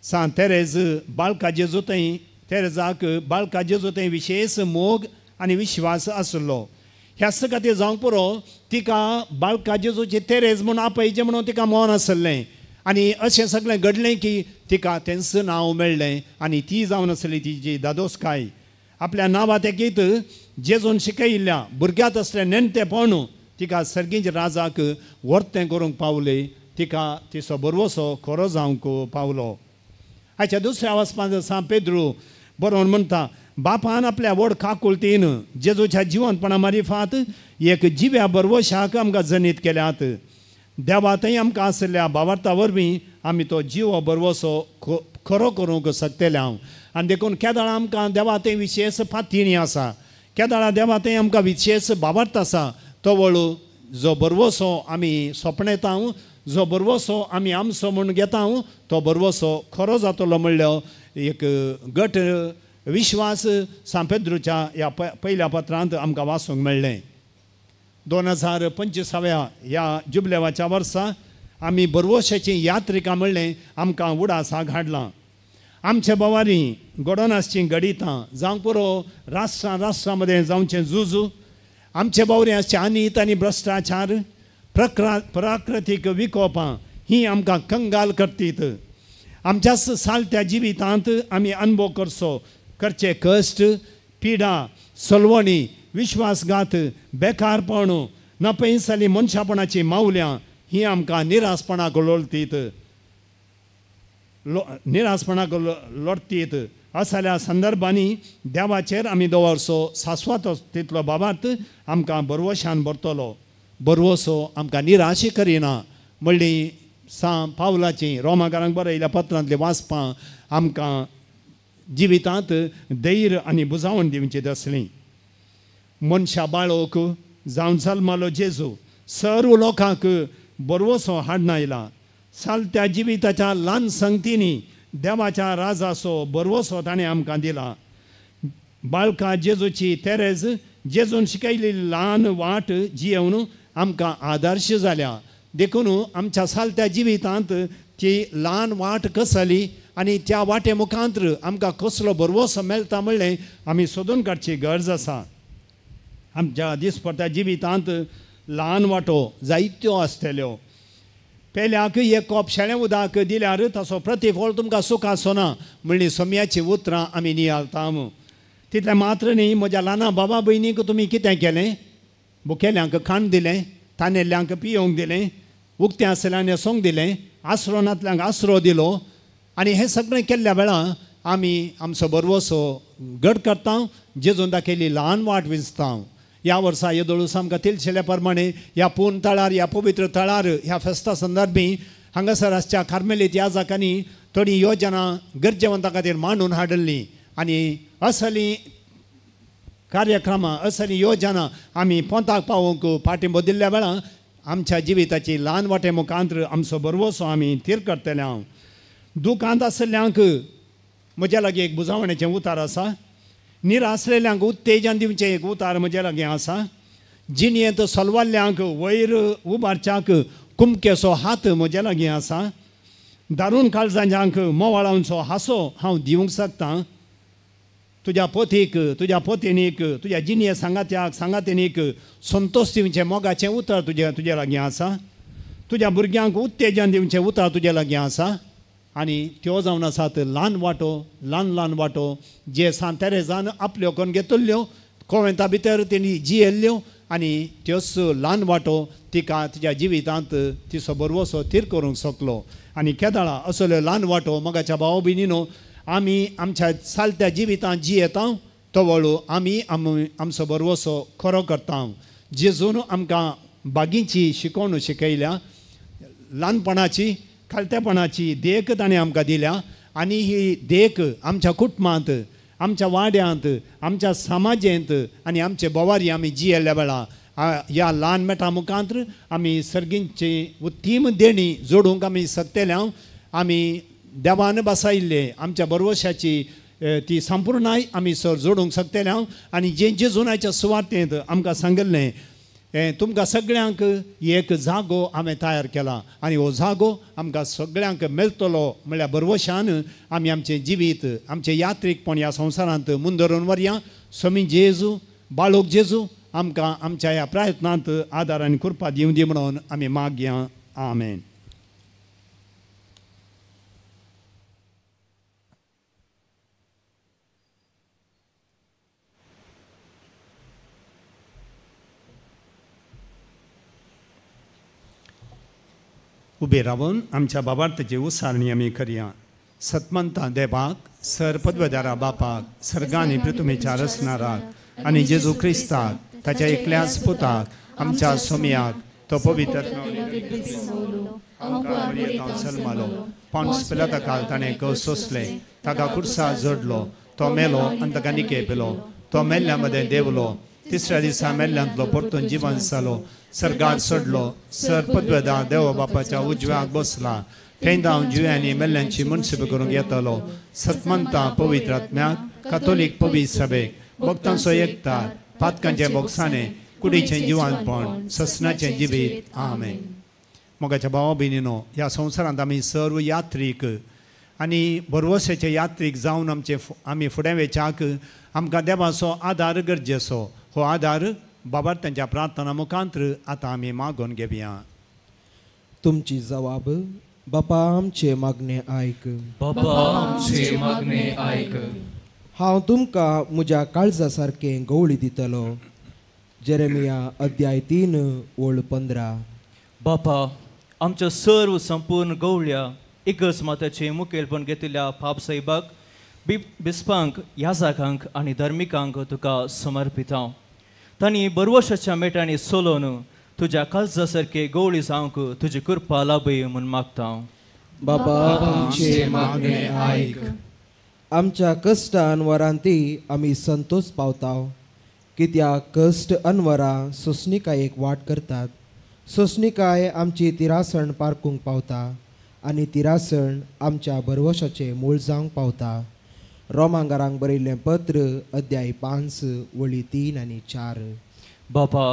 सांत तेरेज बाळका जेजू थंय तेरेजाक बाळका जेजू थंय विशेश मोग आनी विश्वास आसलो. ह्याच खातीर जावंक पुरो तिका बाळका जेजूची तेरेज म्हूण आपयचें म्हणून तिका मन आसलें आनी अशें सगळें घडलें की तिका तेंच नांव मेळ्ळें आनी ती जावन आसली तिजी दादोसकाय. आपल्या नांवा तेगीत जेजून शिकयिल्ल्या भुरग्यांत असलें नेणटेपण तिका सर्गींच्या राजाक वर्तें करूंक पावलें, तिका तिचो बरवसो खरो जावंक पावलो. हाच्या दुसऱ्या वाचपांत सांत पेद्रू बरोवन म्हणटा, बापान आपल्या व्हड काकुळतीन जेजूच्या जिवंतपणा मारिफात एक जिव्या बरवशाक आमकां जनीत केल्यात. देवा थंय आमकां आशिल्ल्या भावार्था वरवीं आमी तो जिवो बरवसो खरो करूंक शकतले हांव. आनी देखून केदळा आमकां देवा थंय विशेश फातिणी आसा, केदळा देवा थंय आमकां विशेश भावार्थ आसा, तो वळू जो बरवसो आमी सोपणेता, जो बरवसो आमी आमचो म्हूण घेता, तो बरवसो खरो जातलो म्हणल्यार एक गट विश्वास सांत पेद्रूच्या ह्या पयल्या पत्रांत आमकां वाचूंक मेळ्ळें. 2025व्या ह्या जुबलेवाच्या वर्सा आमी बरवशाची यात्रिका म्हणलें आमकां उडासाक हाडलां. आमचे भोवारी घडोवन आसचीं घडितां जावंक पुरो राष्ट्रां राष्ट्रां मदें जावचें झुजू, आमचे भोवरी आसचे अनीत आनी भ्रश्टाचार, प्राकृतीक विकोपां ही आमकां कंगाल करतीत. आमच्याच सालत्या जिवितांत आमी अनुभव करचो करचे कश्ट, पिडा, सलवणी, विश्वासघात, बेकारपण, नपयसाली मनशापणाची मावल्यां ही आमकां निरासपणाक लोळतीत, निरासपणाक लोटतीत. असल्या संदर्भांनी देवाचेर आमी दवरचो सास्वात तितलो बाबात आमकां बरवशान भरतलो. बरवसो आमकां निराशी करिना म्हणली सांत पावलाची रोमाकारांक बरयल्या पत्रांतली वाचपां आमकां जिवितांत धैर्य आनी बुजावण दिवची तसली. मनशा बाळोक जावन जल्मालो जेजू सर्व लोकांक बरवसो हाडना आयला. सालत्या जिविताच्या ल्हान संगतींनी देवाच्या राजाचो बरवसो ताणें आमकां दिला. बाळका जेजूची तेरेज जेजून शिकयली ल्हान वाट जियेवन आमकां आदर्श जाल्या. देखून आमच्या सालत्या जिवितांत ती ल्हान वाट कसली आनी त्या वाटे मुखांतर आमकां कसलो बरवसो मेळटा म्हणलें आमी सोदून काडची गरज आसा. आमच्या दिसपट्ट्या जिवितांत ल्हान वाटो जायत्यो आसतल्यो. पेल्याक एक कोप शेळें उदक दिल्यार ताचो प्रतिफळ तुमकां सूख आसना म्हणली सोम्याचीं उतरां आमी नियाळटा. तितलें मात्र न्ही, म्हज्या ल्हाना बाबा भयणीक तुमी कितें केलें? भुकेल्यांक खाण दिलें, तानेल्ल्यांक पियोवंक दिलें, उक्तें आसल्यार न्हेसोंक दिलें, आसरो नातल्यांक आसरो दिलो. आनी हें सगळें केल्ल्या वेळार आमी आमचो बरवसो घट करता, जेजून दाखयली ल्हान वाट विंचता. ह्या वर्सा येदोळूस आमकां तिलशिल्ल्या प्रमाणे ह्या पूर्ण तळार, ह्या पवित्र तळार, ह्या फेस्ता संदर्भी हांगासर आसच्या कार्मेलीत ह्या जाकांनी थोडी योजना गरजेवंता खातीर मांडून हाडिल्ली आनी असली कार्यक्रमां, असली योजना आमी पोंताक पावोवंक पाठिंबो दिल्ल्या वेळार आमच्या जिविताची ल्हान वाटे मुखांतर आमचो बरवसो आमी थीर करतले. हांव दुकांत आशिल्ल्यांक म्हज्या लागीं एक बुजावणेचें उतार आसा, निरासलेल्यांक उत्तेजन दिवचें एक उतार म्हज्या लागीं आसा, जिणेंत सलवाल्ल्यांक वयर उबारच्याक कुमकेचो हात म्हज्या लागीं आसा, दारून काळजांच्यांक मोवाळांचो हांसो हांव दिवंक शकता. तुज्या पोतीक, तुज्या पोतीनीक, तुज्या जिणये सांगात्याक सांगातिनीक संतोष दिवचें मोगाचें उतर तुज्या तुज्या लागीं आसा, तुज्या भुरग्यांक उत्तेजन दिवचें उतर तुज्या लागीं आसा. आनी त्यो जावन आसात ल्हान वाटो, ल्हान ल्हान वाटो जे सांत तेरेजान आपल्यो करून घेतिल्ल्यो, कोवेंता भितर तेणी जियेल्ल्यो आनी त्योच ल्हान वाटो तिका तिच्या जिवितांत तिचो बरवसो थीर करूंक शकलो. आनी केदळा असल्यो ल्हान वाटो मोगाच्या भाव भयणीनो आमी आमच्या सालत्या जिवितांत जियेता तो वळू आमी आमचो बरवसो खरो करता. जेजून आमकां बागींची शिकवण शिकयल्या, ल्हानपणाची खालतेपणाची देख ताणें आमकां दिल्या आनी ही देख आमच्या कुटुंबांत, आमच्या वाड्यांत, आमच्या समाजेंत आनी आमचे बोवारी आमी जियेल्ल्या वेळा ह्या ल्हान मेटा मुखांत आमी सर्गींची उत्तीम देणी जोडूंक आमी शकतले. आमी देवान बसायिल्ले आमच्या बरवशाची ती संपूर्णाय आमी सर जोडूंक शकतले. आनी जें जेजुनाच्या सुवातेंत आमकां सांगिल्लें तुमकां सगळ्यांक एक जागो हांवें तयार केला आनी हो जागो आमकां सगळ्यांक मेळटलो म्हळ्यार बरवशान आमी आमचें जिवीत, आमचें यात्रीकपण ह्या संवसारांत मुंदरून व्हरया. स्वामी जेजू, बाळोक जेजू आमकां आमच्या ह्या प्रयत्नांत आदार आनी कृपा दिवं दी म्हणून आमी मागया. आमेन. उबे रावन आमच्या बाबार्थाची उसारणी आमी करया. सतमंता देवाक, सर पदवेदारा बापाक, सर्गांनी पृथ्वीच्या रचणाराक आनी जेजू क्रिस्ताक ताच्या एकल्याच पुताक आमच्या सोमयाक, तो पवित्र जल्मालो, पांच पिलाता ताणें कस सोंसले, ताका कुर्सा जोडलो, तो मेलो आनी ताका निके पिलो, तो मेल्ल्या मदें देवलो, तिसऱ्या दिसा मेल्ल्यांतलो परतून जिवन जालो, सर्गार सोडलो, सर पदवेदार देव बापाच्या उजव्याक बसला, थंय हांव जिव्यांनी मेल्ल्यांची मुनसिप करूंक येतलो. सतमंता पवित्र आत्म्याक, कातोलीक पवित्र सभेक, भक्तांचो एकतार, पातकांचें बोगसाणें, कुडीचें जिवानपण, ससनाचें जिवीत. आमेन. मोगाच्या भावा भयणीनो, ह्या संवसारांत आमी सर्व यात्रीक आनी बरवसाचे यात्रीक जावन आमचे आमी फुडें वेच्याक आमकां देवाचो आदार गरजेचो. हो आदार बाबा तांच्या प्रार्थना मुखांत्र आतां आमी मागून घेवया. तुमची जवाब बापा आमचे मागणे आयक, बापा आमचे मागणे आयक. हांव तुमकां म्हज्या काळजा सारकें गवळी दितलो. जेरेमिया अध्याय 3:15. बापा आमच्या सर्व संपूर्ण गवळ्या इगर्ज माताचें मुखेलपण घेतिल्ल्या पाप साहेबाक, बिस्पांक, याजाकांक आनी धर्मिकांक तुका समर्पिता. तांणी बरवशाच्या मेटांनी सोलोवन तुज्या काळजा सारके गवळी जावंक तुजी कृपा लाभय म्हूण मागता. बाबा आमचे मागणे आयक. आमच्या कश्ट अनवरांती आमी संतोष पावता, कित्याक कश्ट अनवरां सोंसणिकायेक वाट करतात. सोंसणिकाय आमची तिरासण पारकूंक पावता आनी तिरासण आमच्या बरवशाचें मूळ जावंक पावता. रोमांगारांक बरयल्लें पत्र अध्याय 5:3 आनी 4. बापा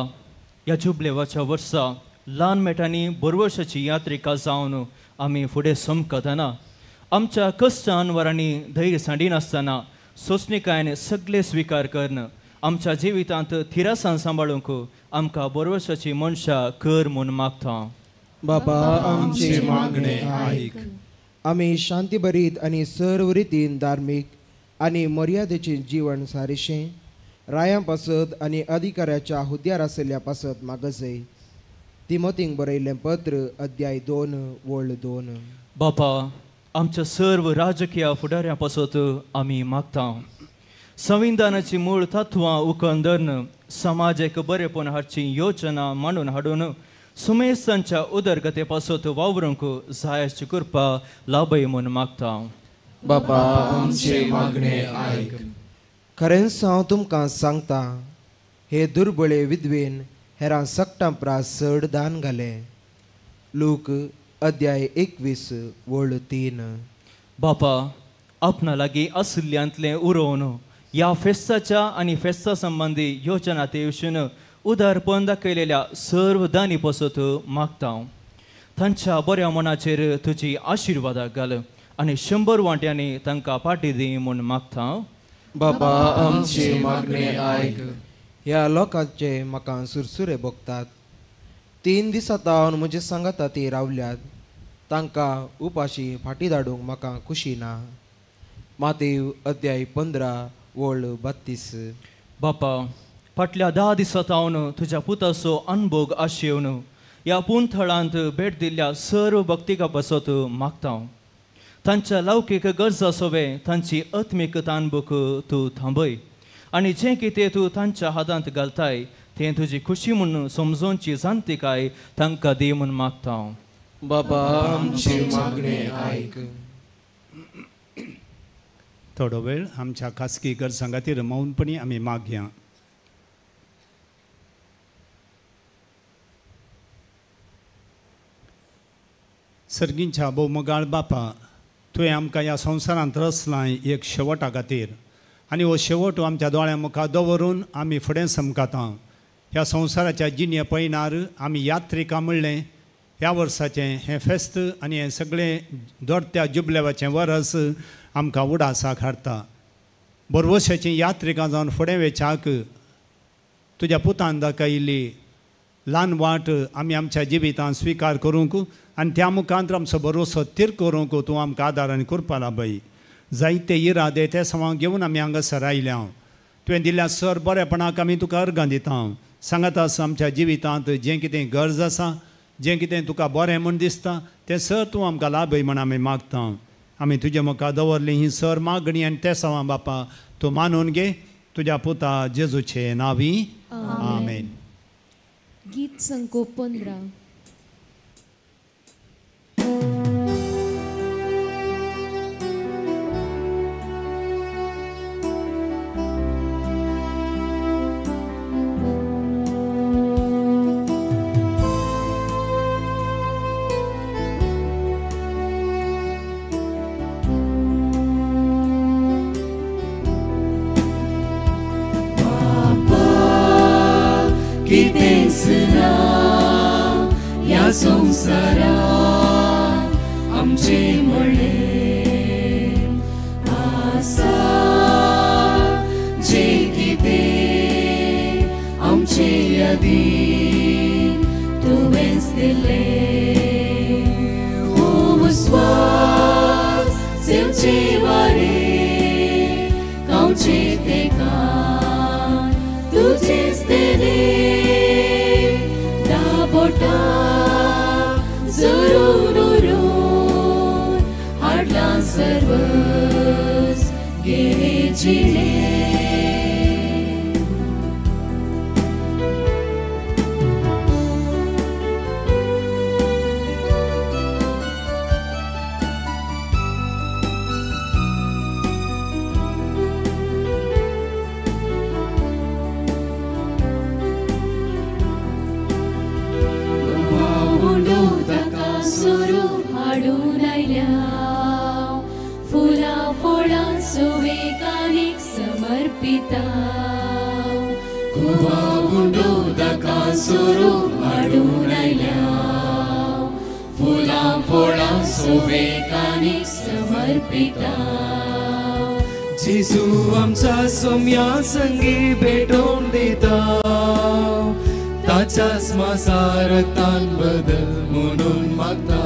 ह्या जुबलेवाच्या वर्सा ल्हान मेटांनी बरवशाची यात्रिका जावन आमी फुडें समकतना आमच्या कश्ट अनवरांनी धैर्य सांडिनासतना सोंसणिकायेन सगळे स्विकार करून आमच्या जिवितांत थिरासान सांबाळूंक आमकां बरवशाची मनशां कर म्हूण मागता. बाबा आमचे मागणे आयक. आमी शांतीभरीत आनी सर्व रितीन धार्मीक आनी मर्यादेचें जीवन सारिशें रायां पासत आनी अधिकाऱ्याच्या हुद्द्यार आशिल्ल्या पासत मागजय. तिमोतींक बरयल्लें पत्र अध्याय 2:2. बापा आमच्या सर्व राजकीय फुडाऱ्यां पासत आमी मागता. संविधानाची मूळ तत्वां उखलून धरून समाजाक बरेपण हाडची योजना मांडून हाडून सुमेस्तांच्या उदरगते पासत वावरूंक जायाची कृपा लाभय म्हूण मागता. बाबा आमचे मागणे आयक. खरेंच हांव तुमकां सांगता, हे दुर्बळे विधवेन हेरां सकटां प्रास चड दान घालें. लूक अध्याय 21:3. बापा आपणा लागीं आशिल्ल्यांतलें उरोवन ह्या फेस्ताच्या आनी फेस्ता संबंदी योजना ते विशीं उदारपण दाखयलेल्या सर्व दानी पासत मागता. तांच्या बऱ्या मनाचेर तुजी आशिर्वादा घाल आनी 100 वांट्यांनी तांकां पाटी दी म्हूण मागता. बाबा आमचे मागणे आयक. ह्या लोकांचे म्हाका सुरसुरे भोगतात. 3 दिसां तावन म्हजे सांगाता ती रावल्यात. तांकां उपाशी फाटी धाडूंक म्हाका खुशी ना. मातेव अध्याय 15:32. बापा फाटल्या 10 दिसां तावन तुज्या पुताचो अनभोग आशेवन ह्या पुंथळांत भेट दिल्ल्या सर्व भक्तिका पासत मागता. तांच्या लौकीक गरजा सोवे तांची आत्मीक तानभूक तूं थांबय आनी जें कितें तूं तांच्या हातांत घालताय तें तुजी खुशी म्हूण समजोवची जाणतिकाय तांकां दी म्हूण मागता. बाबा आमचे मागणे आयक. थोडो वेळ आमच्या खासगी गरजां खातीर मौनपणी आमी मागया. सर्गींच्या भोवमोगाळ बापा, तुवें आमकां ह्या संवसारांत रचलां एक शेवटा खातीर आनी हो शेवट आमच्या दोळ्यां मुखार दवरून आमी फुडें समकाता. ह्या संवसाराच्या जिणे पयणार आमी यात्रिका म्हणलें ह्या वर्साचें हें फेस्त आनी हें सगळें दोडत्या जुबलेवाचें वरस आमकां उडासाक हाडटा. बरवशाचीं यात्रिकां जावन फुडें वेच्याक तुज्या पुतान दाखयल्ली ल्हान वाट आमी आमच्या जिवितांत स्विकार करूंक आनी त्या मुखांत आमचो भरोसो थीर करूंक तूं आमकां आदार आनी कृपा लाभय. जायते इरादे ते सवां घेवन आमी हांगासर आयल्या. तुवें दिल्ल्या सर बरेपणाक आमी तुका अर्गां दिता. सांगात आसा आमच्या जिवितांत जें कितें गरज आसा, जें कितें तुका बरें म्हूण दिसता तें सर तूं आमकां लाभय म्हूण आमी मागता. आमी तुजे मुखार दवरली ही सर मागणी आनी ते सवां बापा तूं मानून घे तुज्या पुता जेजूचे नांवी, आमेन. गीत संको 15. संसारात आमचे म्हणलें आसा जें कितें आमचे यादीन तुवेंच दिल्लें. हो विस्वास सेवचे वारें गांवचे तें कान तुजेंच दिलें. दाबोटा जरून उरून हाडलां सर्वस गेले जिणे. हाडून आयल्या फुलां फळां सुवेकानीक समर्पिता. कुवा उदका सुरू हाडून आयल्या फुलां फळां सुवेकानीक समर्पिता. जेजू आमच्या सोम्या संगी भेटोवन दिता ताच्याच मासा रक्तान बदल म्हणून मागता.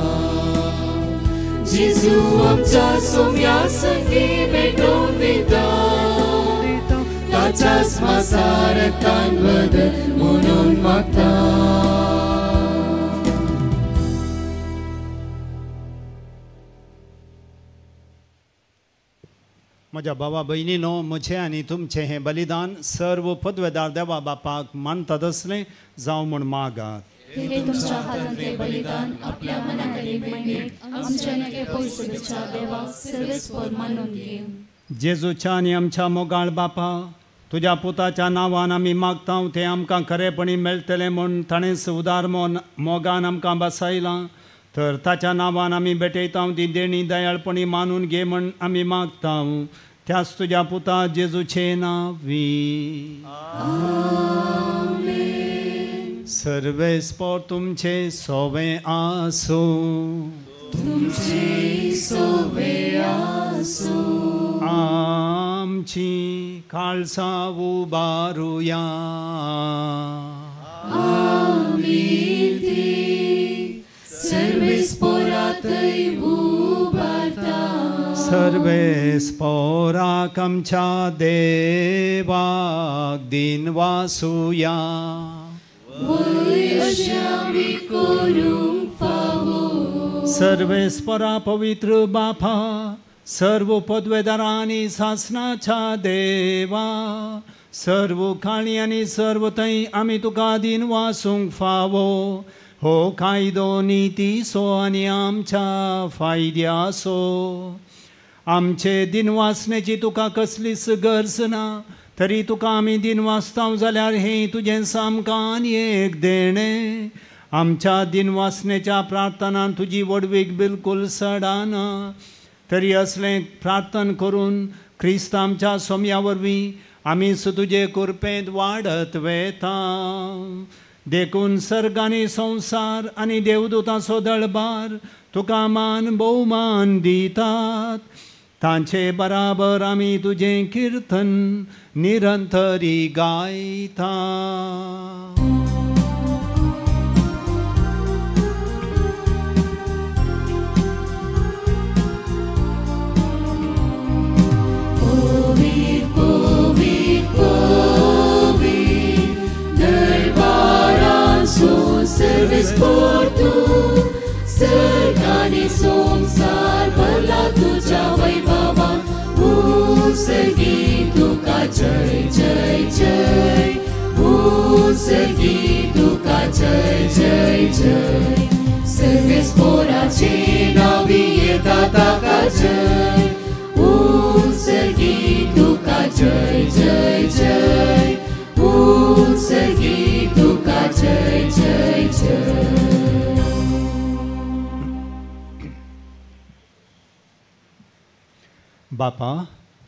जेजू आमच्या सोम्या संगी भेटोवन दिता ताच्याच मासा रक्तान बदल म्हणून मागता. म्हज्या भावा भयणीनो, म्हजें आनी तुमचें हें बलिदान सर्व पदवेदार देवा बापाक मानतात असलें जावं म्हूण मागात. हे तुमच्या हातांतले बलिदान आपल्या मनाकडे महिमेक आमच्या नगे पयसुच्या देवाक सर्वेस्पर मानून घेवं. जेजूच्या आनी आमच्या मोगाळ बापा, तुज्या पुताच्या नांवान आमी मागता तें आमकां खरेपणी मेळटलें म्हूण ताणेंच उदार मोगान आमकां बसायलां. तर ताच्या नांवान आमी भेटयता ती देणी दयाळपणी मानून घे म्हूण आमी मागता. त्याच तुज्या पुता जेजूचे नांवी, आमेन. सर्वेस्पर तुमचे सोवे आसूं. तुमचे सोवे आसूं. आमची काळसां उबारुया. आमी ती सर्वेस्परातय उबारता. सर्वेस्पराक आमच्या देवाक दिन वासुया. वय अशें आमी करूंक फावो. सर्वेस्परा पवित्र बापा, सर्व पदवेदारांनी सासनाच्या देवा, सर्व काळी आनी सर्व थंय आमी तुका दिन वासूंक फावो. हो कायदो नितीचो आनी आमच्या फायद्याचो. आमचे दिनवासनेची तुका कसलीच गरज ना, तरी तुका आमी दिनवासताव जाल्यार हें तुजें सामकां आनी एक देणें। आमच्या दिनवासनेच्या प्रार्थनान तुजी व्हडवीक बिलकूल सडाना, तरी असलें प्रार्थना करून क्रिस्त आमच्या सोम्या वरवीं आमी तुजे कृपेंत वाडत वेता। देखून सर्ग आनी संवसार आनी देवदूतांचो दळबार तुका मान भोवमान दितात। तांचे बराबर आमी तुजें किर्तन निरंतरी गायता। Serves por tu, सर्गानी संसार भरला तुझ्या वैभवान, उत्सर्गी तुका जय जय जय, उत्सर्गी तुका जय जय जय। सर्वेस पोराचे नावी येता ताका जय, उत्सर्गी तुका जय जय जय, उत्सर्गी तुका जय जय जय। बापा,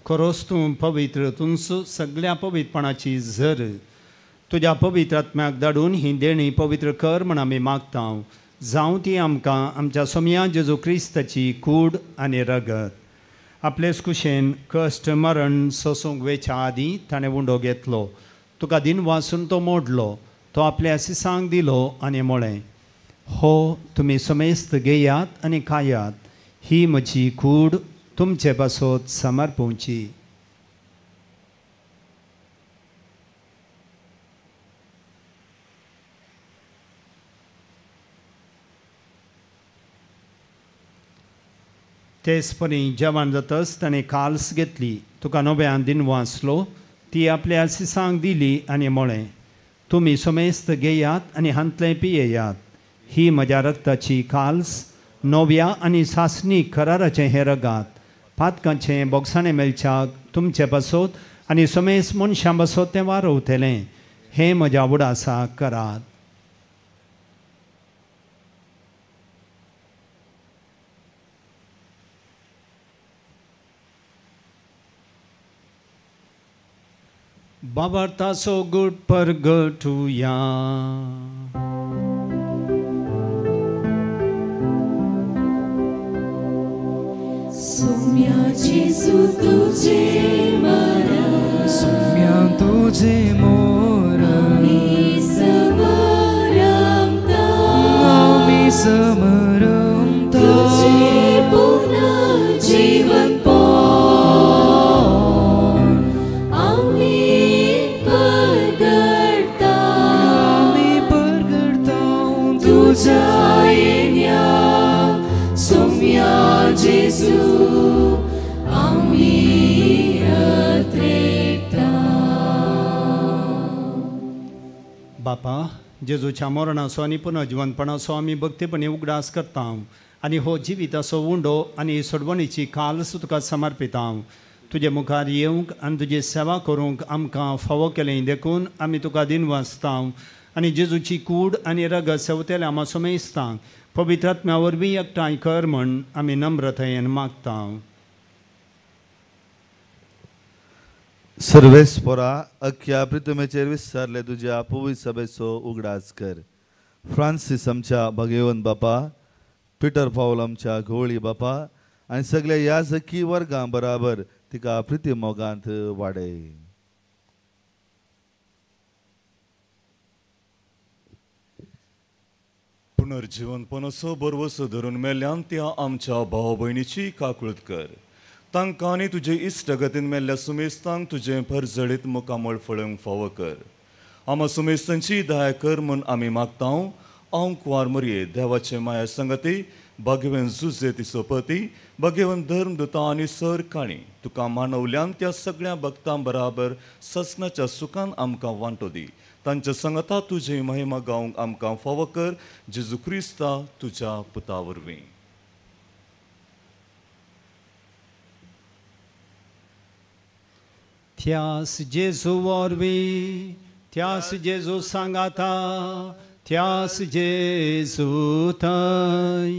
खरोच तूं पवित्र, तुमचो सगळ्या पवित्रपणाची झर। तुज्या पवित्र आत्म्याक धाडून ही देणी पवित्र कर म्हण आमी मागता। जावं ती आमकां आमच्या सोम्या जेजू क्रिस्ताची कूड आनी रगत। आपलेच कुशेन कश्ट मरण सोसूंक वेच्या आदीं ताणें उंडो घेतलो, तुका दिनवासून तो मोडलो, तो आपल्या आसिसांक दिलो आनी म्हळें, हो तुमी समेस्त घेयात आनी खायात, ही म्हजी कूड तुमचे पासत समर्पूंची। तेच परी जेवण जातच ताणें काल्स घेतली, तुका नव्यान दिनवासलो, ती आपल्या आसिसांक दिली आनी म्हळें, तुमी समेस्त घेयात आनी हांतलें पियेयात, ही म्हज्या रक्ताची काल्स, नव्या आनी सासणीक कराराचें हें रगात, पातकांचें बोगसाणें मेळच्याक तुमचे पासत आनी समेस्त मनशां पासत तें वारवतलें, हें म्हज्या उडासाक करात। बाबार्थाचो गुट परगटुया। सोम्या जेजू तुझे मरण, सोम्या तुझे मोर, आमी समरमता, आमी समरमता, तुझे पुनर्जीवन पोन आमी परगटता, आमी परगटता तुझ्या येण्या सोम्या जेजू आमी अत्रेकता। बापा, जेजूच्या मरणाचो आनी पुनर्जिवनपणाचो आमी भक्तीपणी उगडास करता आनी हो जिविताचो उंडो आनी सोडवणीची काल्स तुका समर्पिता। तुजे मुखार येवंक आनी तुजी सेवा करूंक आमकां फावो केलें देखून आमी तुका दिनवासता आनी जेजूची कूड आनी रगत सेवतेल्या आमा समेस्तांक पवित्र आत्म्या वरवीं एकठांय कर म्हण आमी नम्रतायेन मागता। सर्वेस्पोरा, अख्ख्या प्रितमेचेर विसरले तुज्या पवित्र सभेचो उगडास कर। फ्रांसीस आमच्या भगेवन बापा, पिटर पावल आमच्या घोळी बापा आनी सगल्या याजकी वर्गां बराबर तिका प्रिती मोगांत वाडय। पुनर्जीवनपणाचो भरवसो धरून मेल्ल्यान त्या आमच्या भाव भयणीची काकूळत कर। तांकां आनी तुजे इश्टगतीन मेल्ल्या सुमेस्तांक तुजें भरजळीत मुखामळ फळोवंक फावो कर। आमा सुमेस्तांची दया कर म्हूण आमी मागता। हांव कुंवार मरये देवाचे माया संगती, भाग्यवन जुजे तिचो पती, भाग्यवन धर्म दुता आनी सर काणी तुका मानवल्यान त्या सगळ्या भक्तां बराबर ससनाच्या सुखान आमकां वांटो दी। तांच्या संगता तुजी महिमा गावंक आमकां फावो कर, जेजू क्रिस्ता तुज्या पुता वरवीं। त्यास जेजू वरवीं, त्यास जेजू सांगाता, त्यास जेजू थंय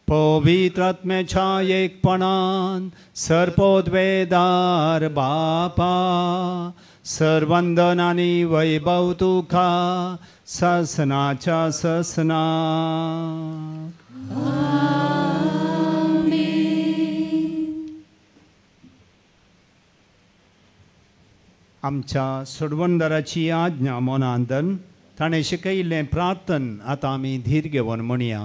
पवित्र आत्म्याच्या एकपणान सर्पोद्वेदार बापा सर्वंदन आनी वैभव तुका ससनाच्या ससना. आमच्या सोडवणदाराची आज्ञा मनांतन ताणें शिकयिल्लें प्रार्थन आतां आमी धीर घेवन म्हणया.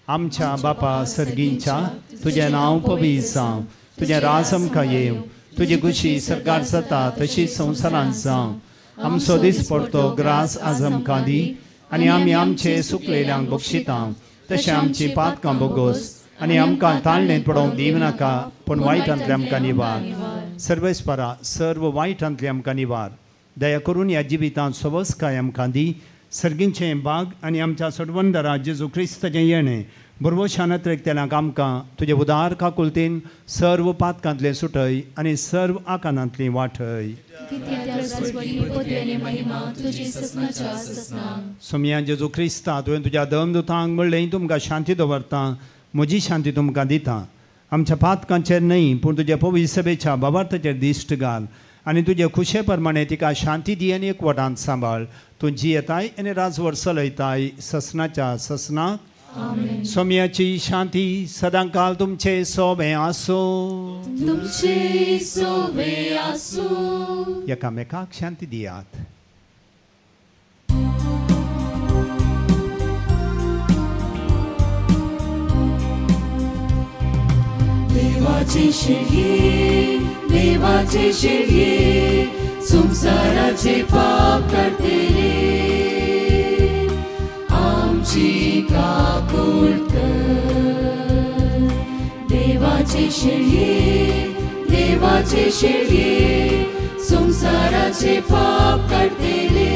आमच्या बापा सर्गींच्या, तुजें नांव पवित्र जावं, तुजें राज आमकां येवं, तुजी खुशी सरकार जाता तशी संवसारांत जावं. आमचो दीस पडतो ग्रास आज आमकां दी आनी आमी आमचे सुकलेल्यांक बक्षिता तशें आमची पातकां बोगोस आनी आमकां ताळणेंत पडोवंक दिवं नाका, पूण वायटांतले आमकां निवार. सर्वेस्परा सर्व वायटांतले आमकां निवार. दया करून ह्या जिवितांत सवस्काय आमकां दी. सर्गींचें बाग आनी आमच्या सोडवणदारा जेजू क्रिस्ताचें येणें बरवशान अत्रेकतेल्यांक आमकां तुजे उदार काकुलतीन सर्व पातकांतलें सुटय आनी सर्व आकानांतली वाटय. सोमया जेजू क्रिस्ता, तुवें तुज्या दमदुतांक म्हणलें तुमकां शांती दवरता, म्हजी शांती तुमकां दिता. आमच्या पातकांचेर न्हय पूण तुज्या पवित्र सभेच्या बाबार्थाचेर दिश्ट घाल आनी तुजे खुशे प्रमाणे तिका शांती दी आनी एकवटांत सांबाळ. तूं जियेताय आनी राजवट चलयताय ससनाच्या ससनाक. सोम्याची शांती सदांकाल तुमचे सोबे आसूं. तुमचे सोबे आसूं. एकामेकाक शांती दियात. देवाची शेळये, देवाची शेळये, संसाराचे पाप काडटले, आमची काकूळ कर. देवाची शेळये, देवाची शेळये, संसाराचे पाप काडटले,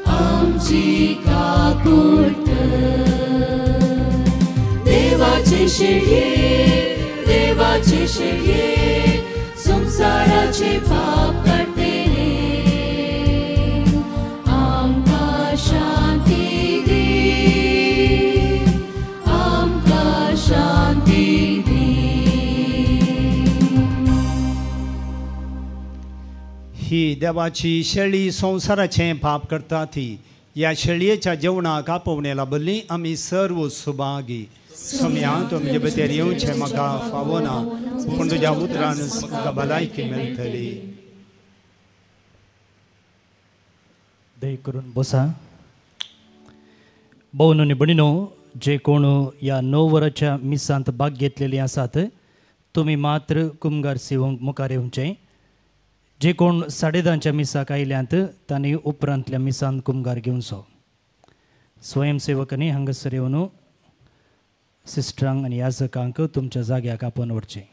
आमची काकूळ कर. देवाचे शेळये, देवाचे शेळये, संसाराचे पाप काडटले, आमकां शांती दी, आमकां शांती दी. ही देवाची शेळी संवसाराचें पाप करता ती ह्या शेळयेच्या जेवणाक आपोवणे लाभल्ली आमी सर्व सुभागी. सोम्या, तूं म्हजे भितर येवचें म्हाका फावना, पूण तुज्या उतरान म्हाका भलायकी मेळटली. दय करून बसा. भोवन आनी भयणीनो, जे कोण ह्या 9 वरांच्या मिसांत भाग घेतलेली आसात तुमी मात्र कुमगार सेवंक मुखार येवचें. जे कोण 10:30च्या मिसाक आयल्यात तांणी उपरांतल्या मिसान कुमगार घेवचो. स्वयंसेवकांनी हांगासर येवन सिस्टरांक आनी याजकांक तुमच्या जाग्याक आपोवन व्हरचें.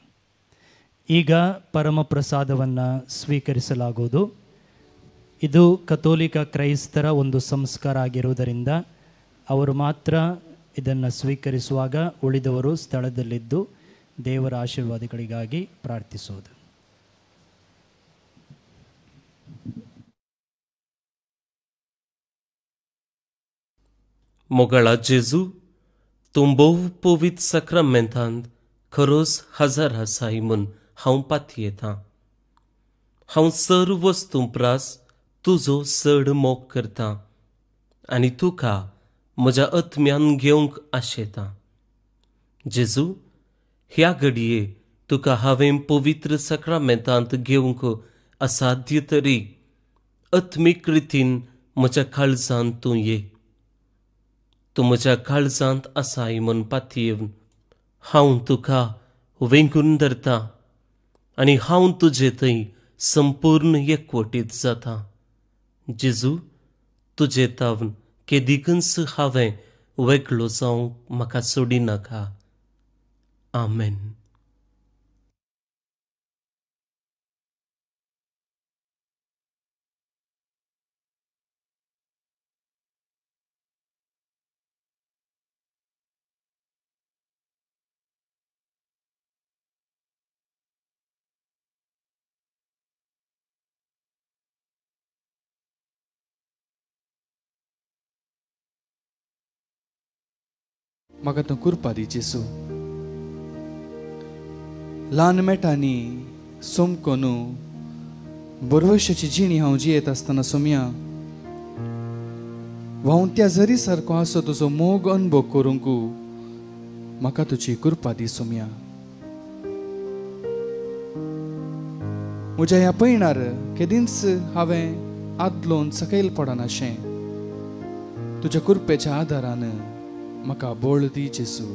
ಈಗ ಪರಮಪ್ರಸಾದವನ್ನು ಸ್ವೀಕರಿಸಲಾಗುವುದು. ಇದು ಕಥೋಲಿಕ ಕ್ರೈಸ್ತರ ಒಂದು ಸಂಸ್ಕಾರ ಆಗಿರುವುದರಿಂದ ಅವರು ಮಾತ್ರ ಇದನ್ನು ಸ್ವೀಕರಿಸುವಾಗ ಉಳಿದವರು ಸ್ಥಳದಲ್ಲಿದ್ದು ದೇವರ ಆಶೀರ್ವಾದಗಳಿಗಾಗಿ ಪ್ರಾರ್ಥಿಸುವುದು. मोगाळा जेजू, तूं भोव पवित्र साक्रामेंतांत खरोच हजर आसाय म्हूण हांव पातयेतां. हांव सर्व वस्तूं प्रास तुजो चड मोग करतां आनी तुका म्हज्या आत्म्यान घेवंक आशेतां. जेजू, ह्या घडये तुका हांवें पवित्र साक्रामेंतांत घेवंक असाध्य तरी आत्मीक रितीन म्हज्या काळजांत तूं ये. तूं म्हज्या काळजांत आसाय म्हूण पातयेवन हांव तुका वेंगून धरतां आनी हांव तुजे थंय संपूर्ण एकवटीत जाता. जेजू, तुजे तावन केदिकूच हांवें वेगळो जावंक म्हाका सोडिनाका. आमेन. म्हाका तूं कृपा दी जेजू. ल्हान मेटांनी सोमको न्हू बरवशाची जिणी हांव जियेत आसतना सोम्या व्हांवत्या जरी सारको आसो तुजो मोग अनुभव करूंक म्हाका तुजी कृपा दी सोम्या. म्हज्या ह्या पयणार केदींच हांवें आदलोन सकयल पडनाशें तुज्या कृपेच्या आदारान म्हाका बळ दी जेजू.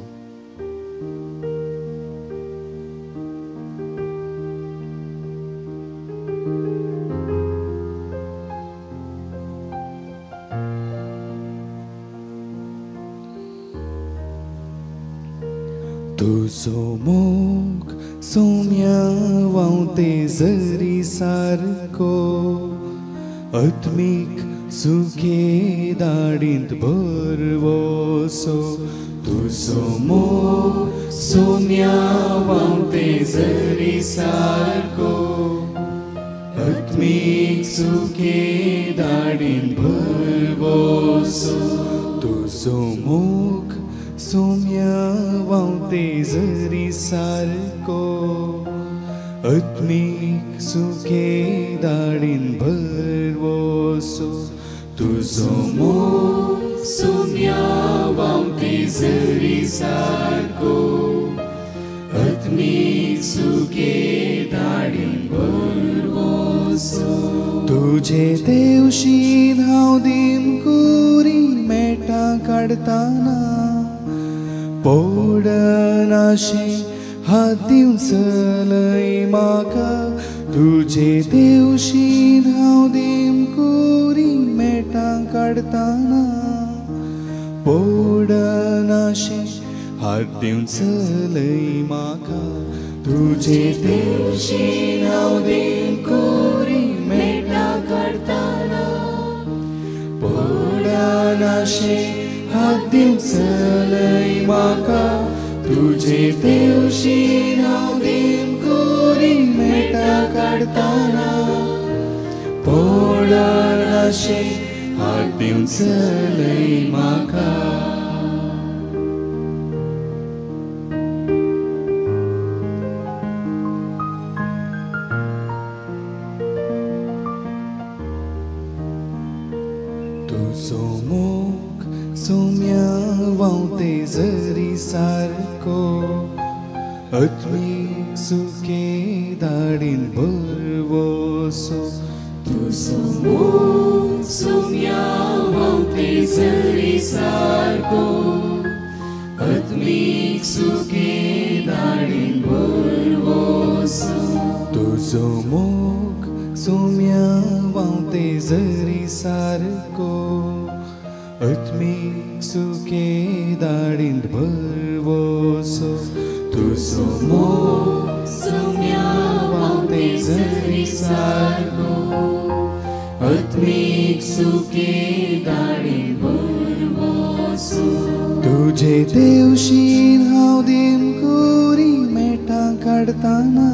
तुजो मोग सोम्या व्हांवते जरी सारको आत्मीक सुखे दाडींत भरवसो. तुजो मोग सोम्या व्हांवते जरी सारको आत्मीक सुखे दाडींत भरवसो. तुजो मोग सोम्या व्हांवते जरी सारको आत्मीक सुखे दाडीन भरवसो. तुजो मोग सोम्या व्हांवते जरी सारको आत्मीक सुखे दाडीन भरवसो. तुजे देवशीन हांव दिमकुरी मेटां काडताना पडनाशें हात दिवन चलय म्हाका. तुजे देवशीन हांव दिमकुरी मेटां काडताना पडनाशें हात दिवन चलय म्हाका. तुजे देवशीन हांव दिमकुरी मेटां काडताना पडनाशें हात दिवन चलय म्हाका. तुजे देवशीन हांव दिमकुरी मेटां काडताना पडनाशें हात दिवन चलय म्हाका. तुजो मोग सोम्या व्हांवते जरी सारको आत्मीक सुखे दाडीन भरवसो. तुजो मोग सोम्या व्हांवते जरी सारको आत्मीक सुखे दाडीन भरवसो. तुजो मोग सोम्या व्हांवते जरी सारको आत्मीक सुखे दाडींत भरवसो. तुजो मोग सोम्या व्हांवते जरी सारको आत्मीक सुखे दाडींत भरवसो. तुजे देवशीन हांव दिमकुरी मेटां काडताना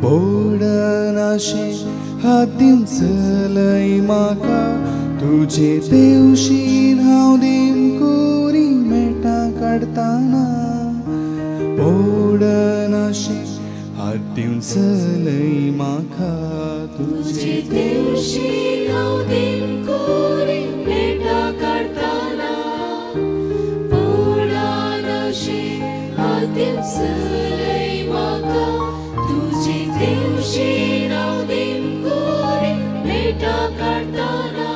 पडनाशें हात दिवन चलय म्हाका. तुजे देवशीन हांव दिमकुरी मेटां काडताना पडनाशें हात दिवन चलय म्हाका. तुजे देवशीन हांव दिमकुरी मेटां काडताना पडनाशें हात दिवन चलय म्हाका. तुजे देवशीन हांव दिमकुरी मेटां काडताना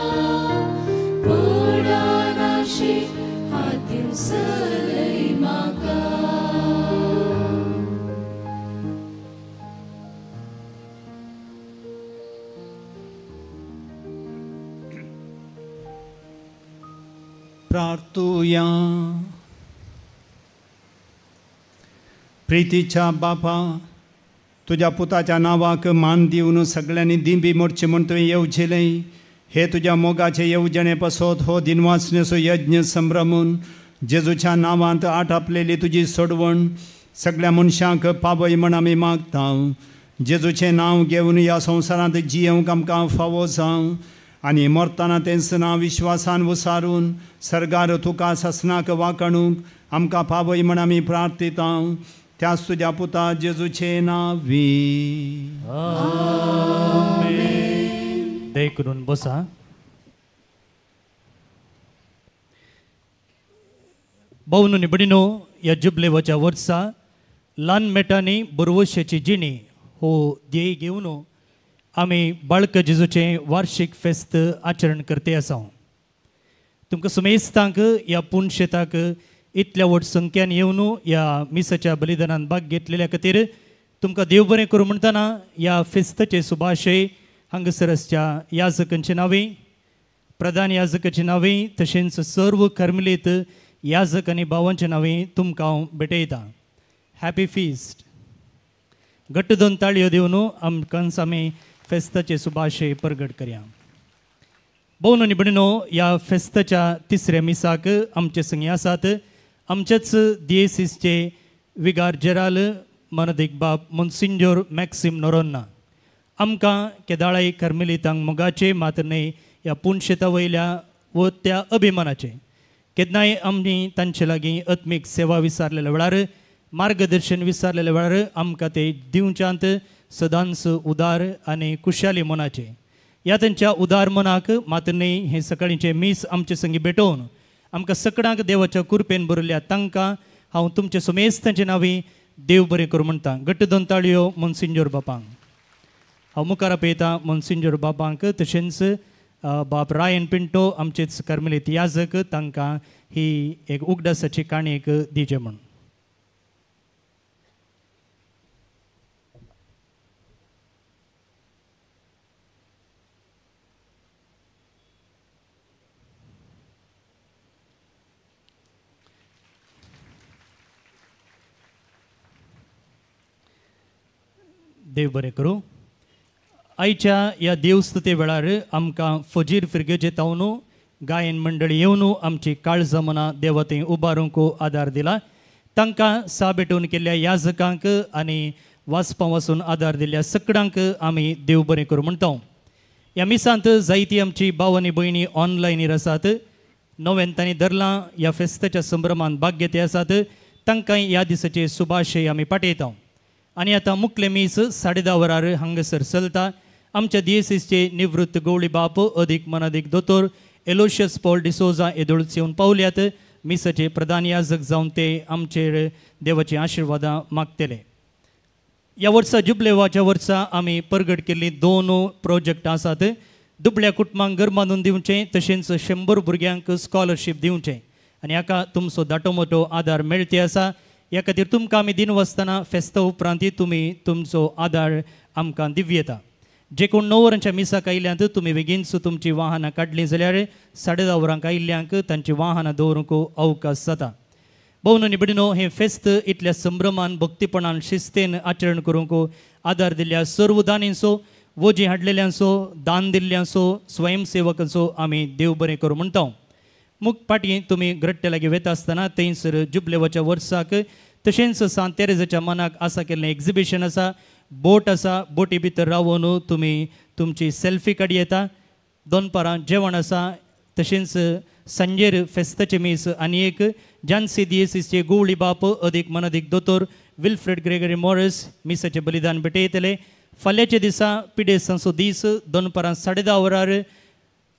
पडनाशें हात दिवन चलय म्हाका. प्रार्थुया. प्रितीच्या बापा, तुज्या पुताच्या नांवाक मान दिवन सगळ्यांनी दिंबी मोडची म्हूण तुवें येवजिलें. हे तुज्या मोगाचे येवजणे पासत हो दिनवासनेचो यज्ञ संभ्रमून जेजूच्या नांवांत आटापलेली तुजी सोडवण सगळ्या मनशांक पावय म्हण आमी मागता. जेजूचें नांव घेवन ह्या संवसारांत जियेवंक आमकां फावो जावं. आनी मरतना तेंच नांव विश्वासान वसारून सर्गार तुका सासनाक वांकणूक आमकां पावय म्हण आमी प्रार्थिता त्याच तुज्या पुता जेजूचे नांवी. दया करून बसा. भावनो आनी भयणीनो, ह्या जुबलेवाच्या वर्सा ल्हान मेटांनी बरवशाची जिणी हो ध्येय घेवन आमी बाळक जेजूचें वार्षीक फेस्त आचरण करते आसा. तुमकां सुमेस्तांक ह्या पुनशेताक इतल्या व्हड संख्यान येवन ह्या मिसाच्या बलिदानान भाग घेतलेल्या खातीर तुमकां देव बरें करूं म्हणटना ह्या फेस्ताचे सुभाशय हांगासर आसच्या याजकांचे नांवे, प्रधान याजकाचे नांवे, तशेंच सर्व कर्मलीत याजक आनी भावांचे नांवे तुमकां हांव भेटयतां. Happy feast. घट्ट दोन ताळयो दिवन आमकां आमी फेस्ताचे सुभाशय परगट करया. भोवन आनी भयणीनो, ह्या फेस्ताच्या तिसऱ्या मिसाक आमचे संगी आसात आमचेच दियेसीसचे विगार जेराल मनदीक बाब मोन्सिंजोर मॅक्सिम नोरोन्ना. आमकां केदाळाय कर्मेलितांक मोगाचे मात्र न्हय ह्या पुनशेता वयल्या वो त्या अभिमानाचे केन्नाय आमी तांचे लागीं आत्मीक सेवा विसारलेल्या वेळार, मार्गदर्शन विसारलेल्या वेळार आमकां ते दिवच्यांत सदांच उदार आनी खुशाली मनाचे. ह्या तांच्या उदार मनाक मात्र न्हय हें सकाळींचें मीस आमचे संगी भेटोवन आमकां सगळ्यांक देवाच्या कुरपेन बरयल्या तांकां हांव तुमचे सुमेस तांचे नांवी देव बरें करूं म्हणटा. घट्ट दोन ताळयो मोन्सिंजोर बापांक. हांव मुखार आपयतां मोन्सिंजोर बापांक तशेंच बाप रायन पिंटो आमचेच कर्मलीत याजक तांकां ही एक उगडासाची काणी एक दिवचें म्हूण. देव बरें करूं. आयच्या ह्या देवस्तुते वेळार आमकां फजीर फिरगेचे तावन गायन मंडळी येवन आमची काळजां मनां देवते उबारूंक आदार दिला. तांकां सा भेटोवन केल्ल्या याजकांक आनी वाचपां वाचून आदार दिल्ल्या सगळ्यांक आमी देव बरें करूं म्हणटा. ह्या मिसांत जायती आमची भाव आनी भयणी ऑनलायनीर आसात. नव्यान तांणी धरलां ह्या फेस्ताच्या संभ्रमान भाग घेते आसात. तांकां ह्या दिसाचे सुभाशय आमी पाठयता. आनी आतां मुखलें मीस 10:30 वरार हांगासर चलता. आमच्या दियेसीसचे निवृत्त गवळी बाप अदीक मनादीक दोतोर एलोशियस पॉल डिसोजा येदोळच येवन पावल्यात. मिसाचे प्रधान याजक जावन ते आमचेर देवाची आशिर्वादां मागतले. ह्या वर्सा जुबलेवाच्या वर्सा आमी परगट केल्ली 2 प्रोजेक्ट आसात. दुबळ्या कुटुंबांक घर बांदून दिवचें तशेंच 100 भुरग्यांक स्कॉलरशीप दिवचें आनी हाका तुमचो दाटो मोटो आदार मेळटे आसा. ह्या खातीर तुमकां आमी दिनवासतना फेस्ता उपरांत तुमी तुमचो आदार आमकां दिवयेता. जे कोण 9 वरांच्या मिसाक आयिल्ल्यांत तुमी बेगीनच तुमची वाहनां काडलीं जाल्यार 10:30 वरांक आयिल्ल्यांक तांची वाहनां दवरूंक अवकाश जाता. भोवन आनी भयणीनो, हें फेस्त इतल्या संभ्रमान भक्तीपणान शिस्तेन आचरण करूंक आदार दिल्ल्या सर्व दानींचो, वोजी हाडलेल्यांचो, दान दिल्ल्यांचो, स्वयंसेवकांचो आमी देव बरें करूं म्हणटा. मुख फाटीं तुमी ग्रट्टे लागीं वता आसतना थंयसर जुबलेवाच्या वर्साक तशेंच सांत तेरेजाच्या मनाक आसा केल्लें एक्झिबिशन आसा. बोट आसा. बोटी भितर रावन तुमी तुमची सेल्फी काडी येता. दनपारां जेवण आसा. तशेंच सांजेर फेस्ताचें मीस आनी एक जानसी दियेसीसचे गोवळी बाप अदीक मनादीक दोतोर विल्फ्रेड ग्रेगरी मॉरिस मिसाचें बलिदान भेटयतले. फाल्यांच्या दिसा पिडेस्तांचो दीस दनपारां 10:30 वरार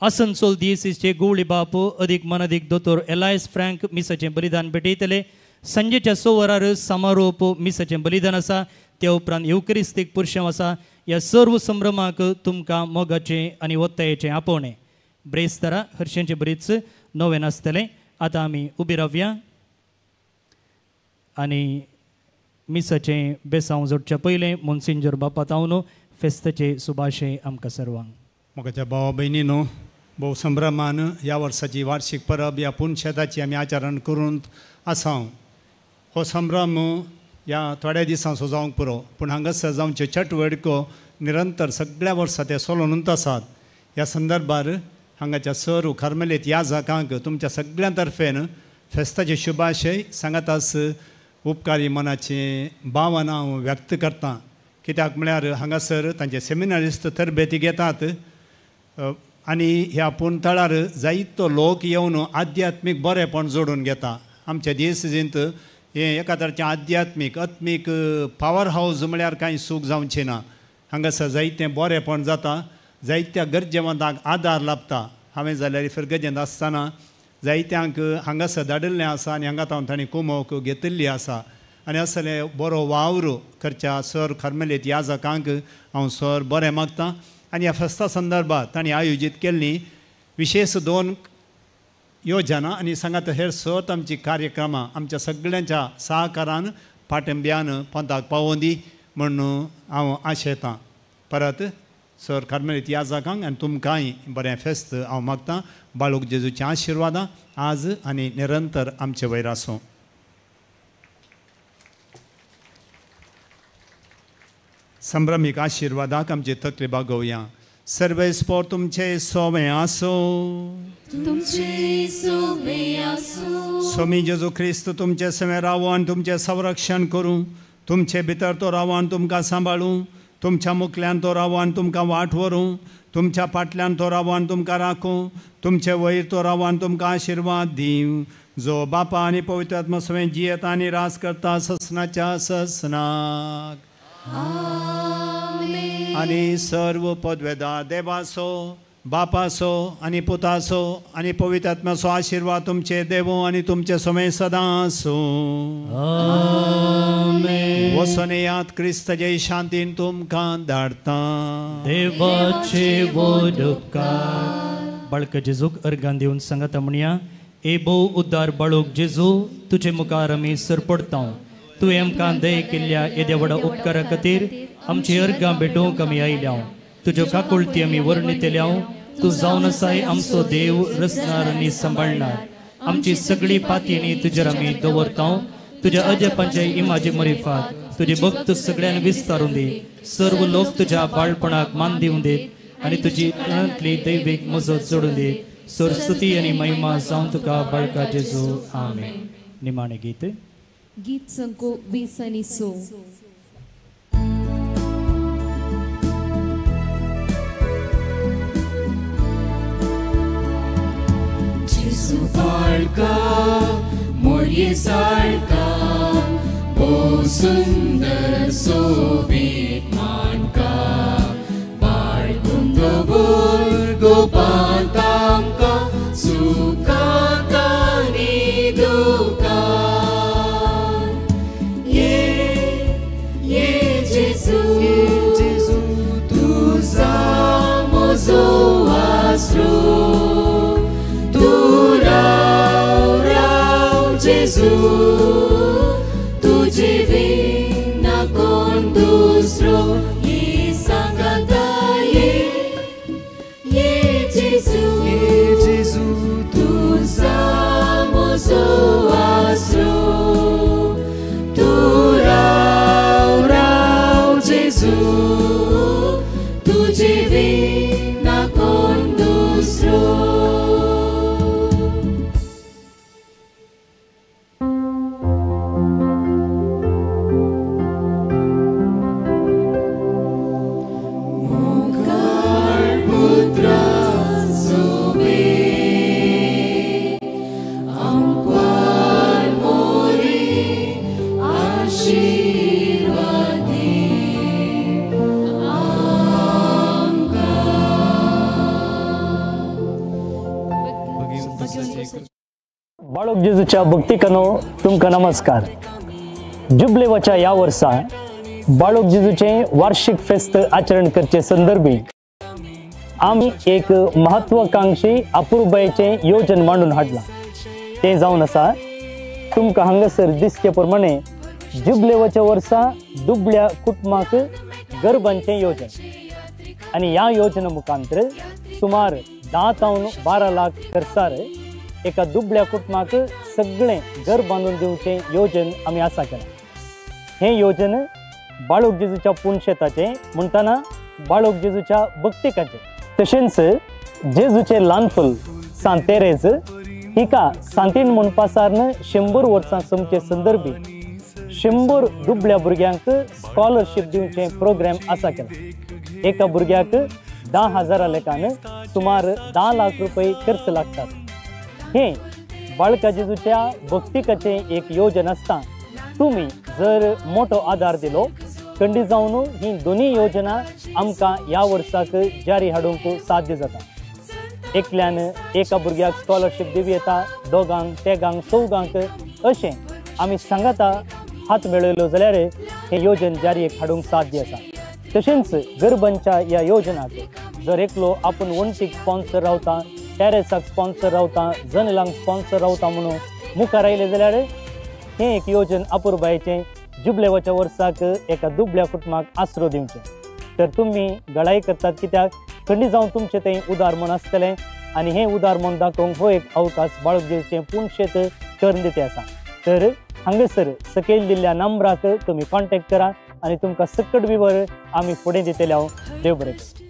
आसनसोल दियेसीसचे गोवळी बाप अदीक मनादीक दोतोर एलायस फ्रँक मिसाचें बलिदान भेटयतले. सांजेच्या 6 वरार समारोप मिसाचें बलिदान आसा. त्या उपरांत येवक्रिस्तीक पुरशेंव आसा. ह्या सर्व संभ्रमाक तुमकां मोगाचें आनी ओत्तायेचें आपोवणें. ब्रेस्तारा हरशेंचें बरीच नवें आसतलें. आतां आमी उबी रावया आनी मिसाचें बेसांव जोडच्या पयलें मोन्सिंजोर बापा तावन फेस्ताचे सुभाशे आमकां सर्वांक. मोगाच्या भावा भयणीनो, भोव संभ्रमान ह्या वर्साची वार्षीक परब ह्या पुनशेताची आमी आचरण करून आसा. हो संभ्रम ह्या थोड्या दिसांचो जावंक पुरो, पूण हांगासर जावचे चटवडको निरंतर सगळ्या वर्सा ते चलोवनूच आसात. ह्या संदर्भार हांगाच्या सर कार्मेलीत ह्या जाकांक तुमच्या सगळ्यां तर्फेन फेस्ताचे शुभाशय सांगातास उपकारी मनाची भावना हांव व्यक्त करता. कित्याक म्हळ्यार हांगासर तांचे सेमिनारिस्त तरबेती घेतात. आनी ह्या पुणतळार जायतो लोक येवन आध्यात्मीक बरेपण जोडून घेता. आमच्या देसजींत हें एका तरेचें आध्यात्मीक आत्मीक पावर हावज म्हळ्यार कांय सूख जावचें ना. हांगासर जायतें बरेपण जाता, जायत्या गरजेवंतांक आदार लाभता. हांवें जाल्यार फिरगजेंत आसतना जायत्यांक हांगासर धाडिल्लें आसा आनी हांगा तावन तांणी कुमोक घेतिल्ली आसा. आनी असले बरो वावर करच्या सर कार्मेलीत याजकांक हांव सर बरें मागता. आनी ह्या फेस्ता संदर्भात तांणी आयोजीत केल्ली विशेष 2 योजना आनी सांगात हेर सत आमची कार्यक्रमां आमच्या सगळ्यांच्या सहकारान पाठिंब्यान पंथाक पावोवन दी म्हूण हांव आशेतां. परत सर कार्मेलीत याजकांक आनी तुमकांय बरें फेस्त हांव मागतां. बाळूक जेजूच्या आशिर्वादां आज आनी निरंतर आमचे वयर आसूं. संभ्रमीक आशिर्वादाक आमची तकली बागोवया. सर्वेस्पोर तुमचे सोवे आसूं. तुमचे सोवे आसूं. स्वामी जेजू क्रिस्त तुमचे सवे रावन तुमचें संरक्षण करूं. तुमचे भितर तो रावन तुमकां सांबाळूं. तुमच्या मुखल्यान तो रावन तुमकां वाट व्हरूं. तुमच्या फाटल्यान तो रावन तुमकां राखूं. तुमचे वयर तो रावन तुमकां आशिर्वाद दिवं. जो बापा आनी पवित्र आत्मा सवें जियेता आनी राज करता ससनाच्या ससनाक. आनी सर्व पदवेदार देवाचो बापाचो आनी पुताचो आनी पवित्र आत्म्याचो आशिर्वाद तुमचे देवो आनी तुमचे समय सदां आसूं. वचून येयात, क्रिस्त जय शांतीन तुमकां धाडटा. देवाचे उपकार. बाळक जेजूक अर्गान दिवन सांगाता म्हणया, ए भोव उद्दार बाळूक जेजू, तुजे मुखार आमी सरपडता. तुवें आमकां दय केल्ल्या येद्या व्हडा उपकारा खातीर आमची अर्गां भेटोवंक आमी आयल्या. तुज्यो काकुळटी आमी वर्णितल्या. तूं जावन आसाय आमचो देव, रचणार आनी सांबाळणार. आमची सगळी पातयेनी तुजेर आमी दवरता. तुज्या अजपांचे इमाजी मरिफात तुजे भक्त सगळ्यांक विस्तारून दी. सर्व लोक तुज्या बाळपणाक मान दिवन देत आनी तुजी तणांतली दैवीक मजत जोडून दी. सरस्वती आनी महिमा जावन तुका बाळका जेजू. आमेन. निमाणें गीत. गीत संको 20 आनी 100. जेजू बाळका मोरये सारका, भोव सुंदर सोबीत मानका, बाळगून दवर गोपांत आमकां सुखांत आनी दुखांत. ये ये जेजू, जेजू तुजा म्हजो आसरो, तूं राव राव जेजू, तुजे विना कोण दुसरो. ये सांगाता ये ये जेजू, ये जेजू तुजा म्हजो आसरो, तूं राव राव जेजू, तुजे विना कोण दुसरो. बाळक जेजूच्या भक्तिकानो तुमकां नमस्कार. जुबलेवाच्या ह्या वर्सा बाळक जेजूचें वार्षिक फेस्त आचरण करचे संदर्भी आमी एक महत्वाकांक्षी अपुरबायेचें योजन मांडून हाडलां. तें जावन आसा तुमकां हांगासर दिसचे प्रमाणे जुबलेवाच्या वर्सा दुबळ्या कुटुंबाक गरबांचें योजन आनी ह्या योजना मुखांतर सुमार 10 तावन 12 लाख खर्चार एका दुबळ्या कुटुंबाक सगळें घर बांदून दिवचें योजन आमी आसा केलां. हें योजन बाळक जेजूच्या पुनशेताचें म्हणटना बाळक जेजूच्या भक्तिकाचें, तशेंच जेजूचें ल्हानफूल सांत तेरेज हिका सांतीन म्हणपासारन 100 वर्सां सोमचे संदर्भी 100 दुबळ्या भुरग्यांक स्कॉलरशीप दिवचें प्रोग्राम आसा केलां. एका भुरग्याक 10,000 लेखान सुमार 10 लाख रुपये खर्च लागतात. हे बाळका जेजूच्या भक्तिकाचें एक योजन आसता. तुमी जर मोठो आदार दिलो खंडीत जावन ही दोनूय योजना आमकां ह्या वर्साक जारी हाडूंक साध्य जाता. एकल्यान एका भुरग्याक स्कॉलरशीप दिवं येता, दोगांक, तेगांक, चौगांक, अशें आमी सांगाता हात मेळयलो जाल्यार हें योजन जारीक हाडूंक साध्य आसा. तशेंच गरबांच्या ह्या योजनाक जर एकलो आपूण वण्टीक स्पॉन्सर रावता, टॅरेसाक स्पॉन्सर रावता, जनेलांक स्पॉन्सर रावता म्हणून मुखार आयलें जाल्यार हें एक योजन अपुरबायेचें जुबलेवाच्या वर्साक एका दुबळ्या कुटुंबाक आसरो दिवचें. तर तुमी गळाय करतात कित्याक खंडीत जावन तुमचें तें उदार मन आसतलें आनी हें उदार मन दाखोवंक हो एक अवकाश बाळक जेजूचें पुणशेत करून दिते आसा. तर हांगासर सकयल दिल्ल्या नंबराक तुमी कॉन्टेक्ट करा आनी तुमकां सकट विवर आमी फुडें दितले. हांव देव बरें करूं.